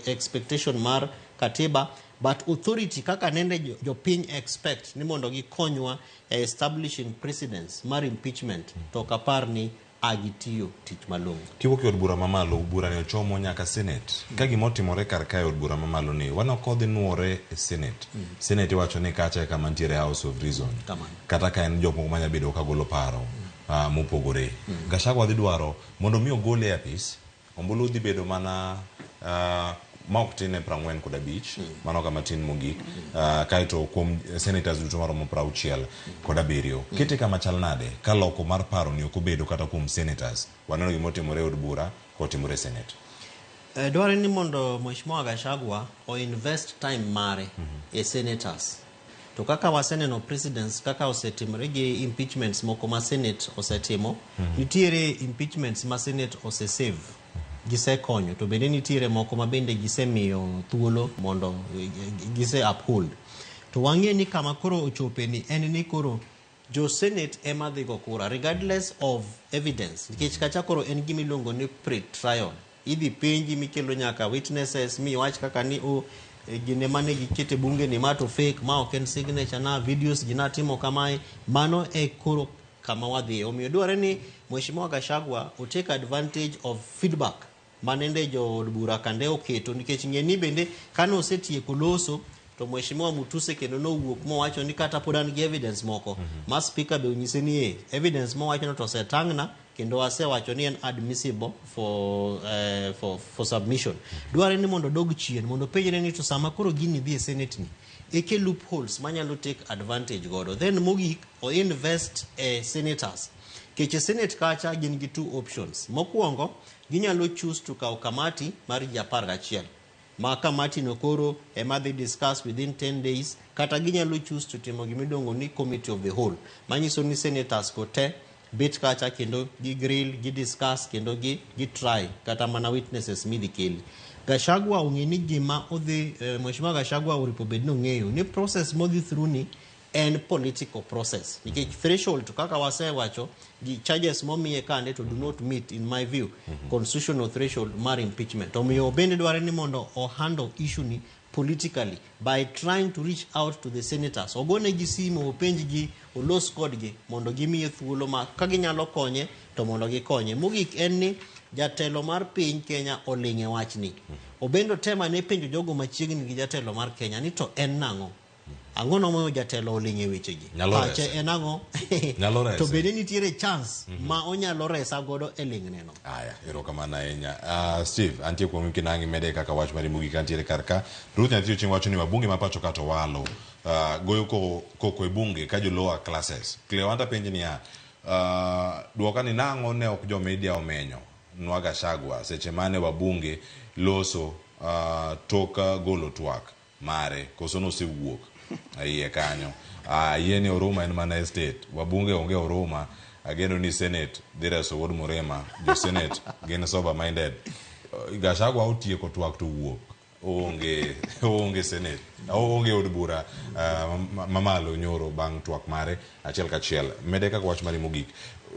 expectation mar katiba but authority kaka nende jopiny expect ni mondo gikonywa e establishing precedence mar impeachment to ok apar ni agitiyo tich malong'o. Kiwuok e od bura mamalo, bura ni ochomo nyaka Senate. Ka gima otimore kar kae e od bura mamalo ni, waneno ka odhi nuore e Senate. Senate iwacho ni kacha e kama nitiere House of Reason. Kamano. Kata ka en jok moko manya bedo ka golo paro mopogore. Gachagua dhi dwaro mondo mi ogole e apis, ombulu dhi bedo mana ma ok tin ne 45, mano kama tin mogik. Kaeto kuom senators duto maromo 67. Kete kama chal nade ka loko mar paro ni ok obedo kata kuom senators? Waneno gima otimore e od bura kotimore e Senate. Dwarore ni mondo Mheshimiwa Gachagua o invest time mare e senators. To kaka waseneno precedents kaka osetimore gi impeachments moko ma Senate osetimo, nitiere impeachments ma Senate osesave gisekonyo to bende nitiere moko ma bende gisemiyo thuolo mondo gise uphold. To wang'e ni kama koro ochope ni en ni koro jo Senate ema dhi go kura regardless of evidence nikech kacha koro en gima iluongo ni pre-trial. Idhi penji mikelo nyaka witnesses miwach kaka ni o gine mane gikete bunge ni ma to fake ma ok en signature na videos ji natimo kamae mano e koro kama wadhiye. Omiyo dwarore ni Mheshimiwa Gachagua o take advantage of feedback manende jood bura kande oketo nikech ng'e ni bende kane osetieko loso to Mheshimiwa Mutuse kendo nowuok mowacho ni kata pod an gi evidence moko ma speaker be onyise ni e evidence mowacho no to osetang'na kendo asewacho ni en admissible for submission. Dwarore ni mondo odog chien mondo openjre ni to sama koro gini dhi e Senate ni eke loopholes manyalo take advantage godo. Then mogik o invest e senators. Nikech e Senate kacha gin gi two options. Mokwongo ginyalo choose to kawo kamati mar ji 11 ma kamati no koro ema dhi discuss within 10 days kata ginyalo choose to timo gimiluongo ni committee of the whole manyiso ni senators go te bet kacha kendo gi grill gi discuss kendo gi try kata mana witnesses midhi keli. Gachagua ong'e ni gima odhi Mheshimiwa Gachagua oripo bed ni ong'eyo ni process modhi through ni en political process nikech threshold to kaka wasewacho gi charges momiye kande to do not meet in my view constitutional threshold mar impeachment. Omiyo bende dware ni mondo o handle issue ni politically by trying to reach out to the senators. Ogonegi simu, openjgi, olos kodgi mondo gimiye thuolo ma ka ginyalo konye to mondo gikonye. Mogik en ni jatelo mar piny Kenya oling' e wachni. Obende otem ane penjo jogo machiegni gi jatelo mar Kenya ni to en nang'o? Ang'o momiyo jatelo oling' e wechegi? Nyalo Pache rese. en ang'o? Nyalo rese. To bende nitiere chance ma onyalo resa godo e ling'neno. Aya, erokamano ahinya. Steve, antie kuomi kinang' imede kaka wach mari mogik antiere kar ka. Ruth Nyathi Ochieng' wacho ni wabunge ma pacho ka to walo. Goyo koko e bunge ka jo lower classes. Cleowanta penji niya, duoka ni nang'o ne ok jo media omenyo nwa Gachagua seche mane wabunge loso tok golo twak mare koso nosewuok iye kanyo. Yie ni Oruma en mana estate. Wabunge onge Oruma. Ageno ni Senate dhi reso wuod Murima. Jo Senate gin sober minded. Gachagua otieko twak to wuok. Onge Senate. Onge od bura mamalo nyoro bang' twak mare achiel kachiel. Mede kaka wach mari mogik.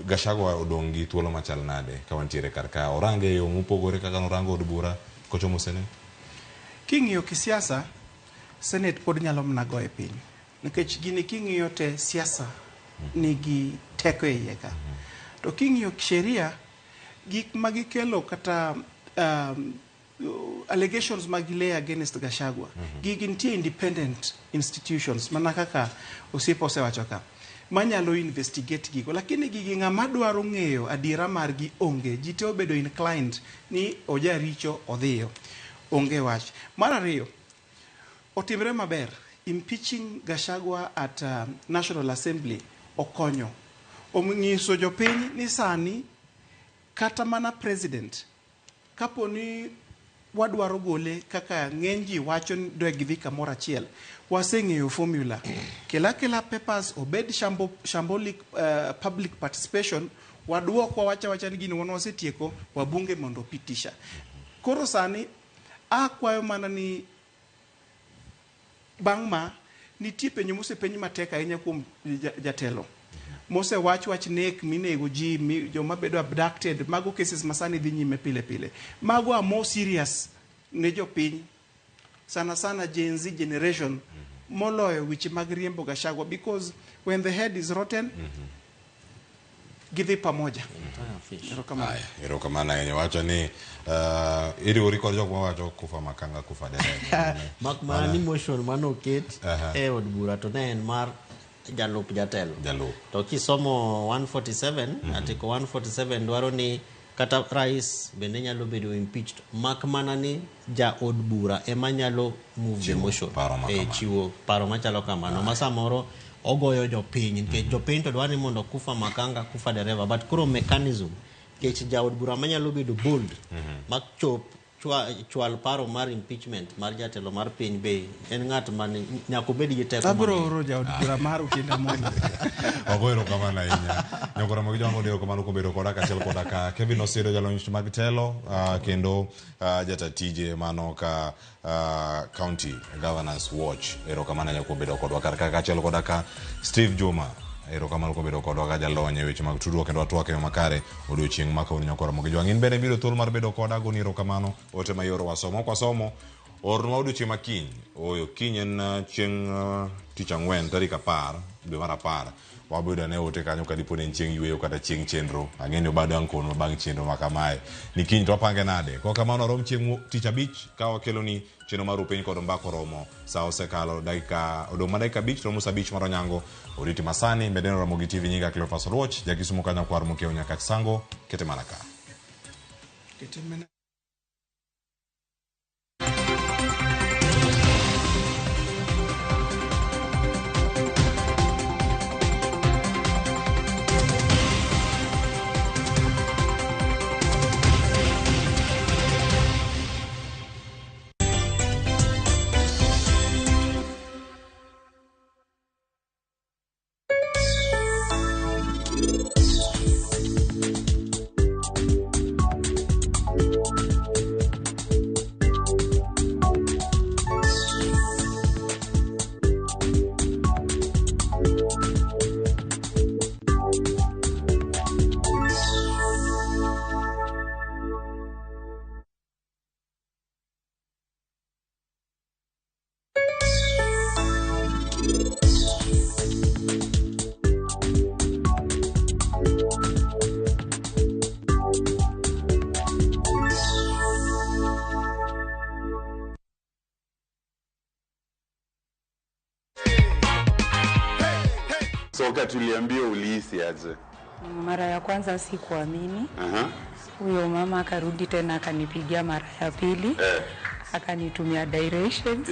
Gachagua odong' gi thuolo machal nade ka wantiere kar ka. Orange e yo mopogore kaka norango od bura kochomo Senate? King'iyo kisiasa, Senate pod nyalo mana goye piny. Nikech gini king'iyo te siasa nigi teko e iye ka. To king'iyo sheria, gik ma gikelo kata allegations ma gilay against Gachagua, gigi nitie independent institutions mana kaka osiepa osewacho ka manyalo investigate gigo, lakini gigi ng'ama dwaro ng'eyo adiera margi onge. Ji te obedo inclined ni ojaricho odhiyo. Onge wach. Mar ariyo, otimre maber. Impeaching Gachagua at National Assembly okonyo. Onyiso jopiny ni sani kata mana president kapo ni wadwaro gole kaka ng'eny ji wacho ni dwe gidhi kamoro achiel, waseng'eyo formula. Kela kela papers obed shambolic public participation, Waduok wawacha wacha ni gini wan wasetieko, wabunge mondo opitisha. Koro sani akwayo mana ni bang' ma nitie penjo mosepenj matek ahinya kuom jatelo. Mosewach wach nek minego ji, joma bedo abducted, mago cases ma sani dhi nyime pile pile. Mago are more serious ne jopiny, sana sana Gen Z generation, moloyo weche mag riembo Gachagua, because when the head is rotten, gidhi pamoja. Erokamano. Erokamano ahinya. Wacho ni iriwori kod jok mawacho kufa makanga kufa dereva. Mak mana ni motion manoket e od bura to ne en mar jalup jatelo. Jalup. To kisomo 147, article 147 dwaro ni kata rais bende nyalo bedo impeached, mak mana ni ja od bura ema nyalo move the motion, chiwo paro machalo kamano, ma samoro ogoyo jopiny, nikech jopiny to dwaro ni mondo kufa makanga kufa dereva, but koro mechanism, nikech jaod bura manyalo bedo bold mak chop chwal paro mar impeachment mar jatelo mar piny be en ng'at man nyaka obed gi teko. Abiro oro jaod bura mar Otiende Amollo. Ogo erokamano ahinya. Nyakora mag jwango, erokamano kuom bedo koda kaachiel koda ka Kevin Osido, jalony mag telo, kendo jata tije mano ka County Governance Watch. Erokamano ahinya kuom bedo kodwa kar ka kaachiel koda ka Steve Juma. Erokamano kuom bedo kodwa ka jalony e weche mag tudruok kendo watwak e yo makare odiochieng' ma kawuono. Nyakora mag jwang'. In bende miyudo thuolo mar bedo koda, agoni erokamano. Ote mayoro wasomo. Ok wasomo, ornwa odiochieng' ma kiny. Oyo kiny en chieng' tich ang'wen tarik 10 dwe mar 10. Wabiro ne ote kanyo ka dipo ni en chieng' yueyo kata chieng' chenro. Ang'e ni obado ang' konwa bang' chenro ma kamae. Ni kiny to wapange nade? Kok kamano warom chieng' tich abich ka wakeloni chenro mar Upiny kod Ombaka oromo. Sa osekalo dakika odong' ma dakika 5 romo sa 5 mar onyango. Oriti masani medeno Ramogi TV. Nyinga Cleophas Oluoch, jakisumu kanyo kwar mokiewo nyaka Sango, kete mana ka. Kete mana. So wakati uliambiwa ulihisi aje? Mara ya kwanza sikuamini. Huyo mama akarudi tena akanipigia mara ya pili. Akanitumia directions.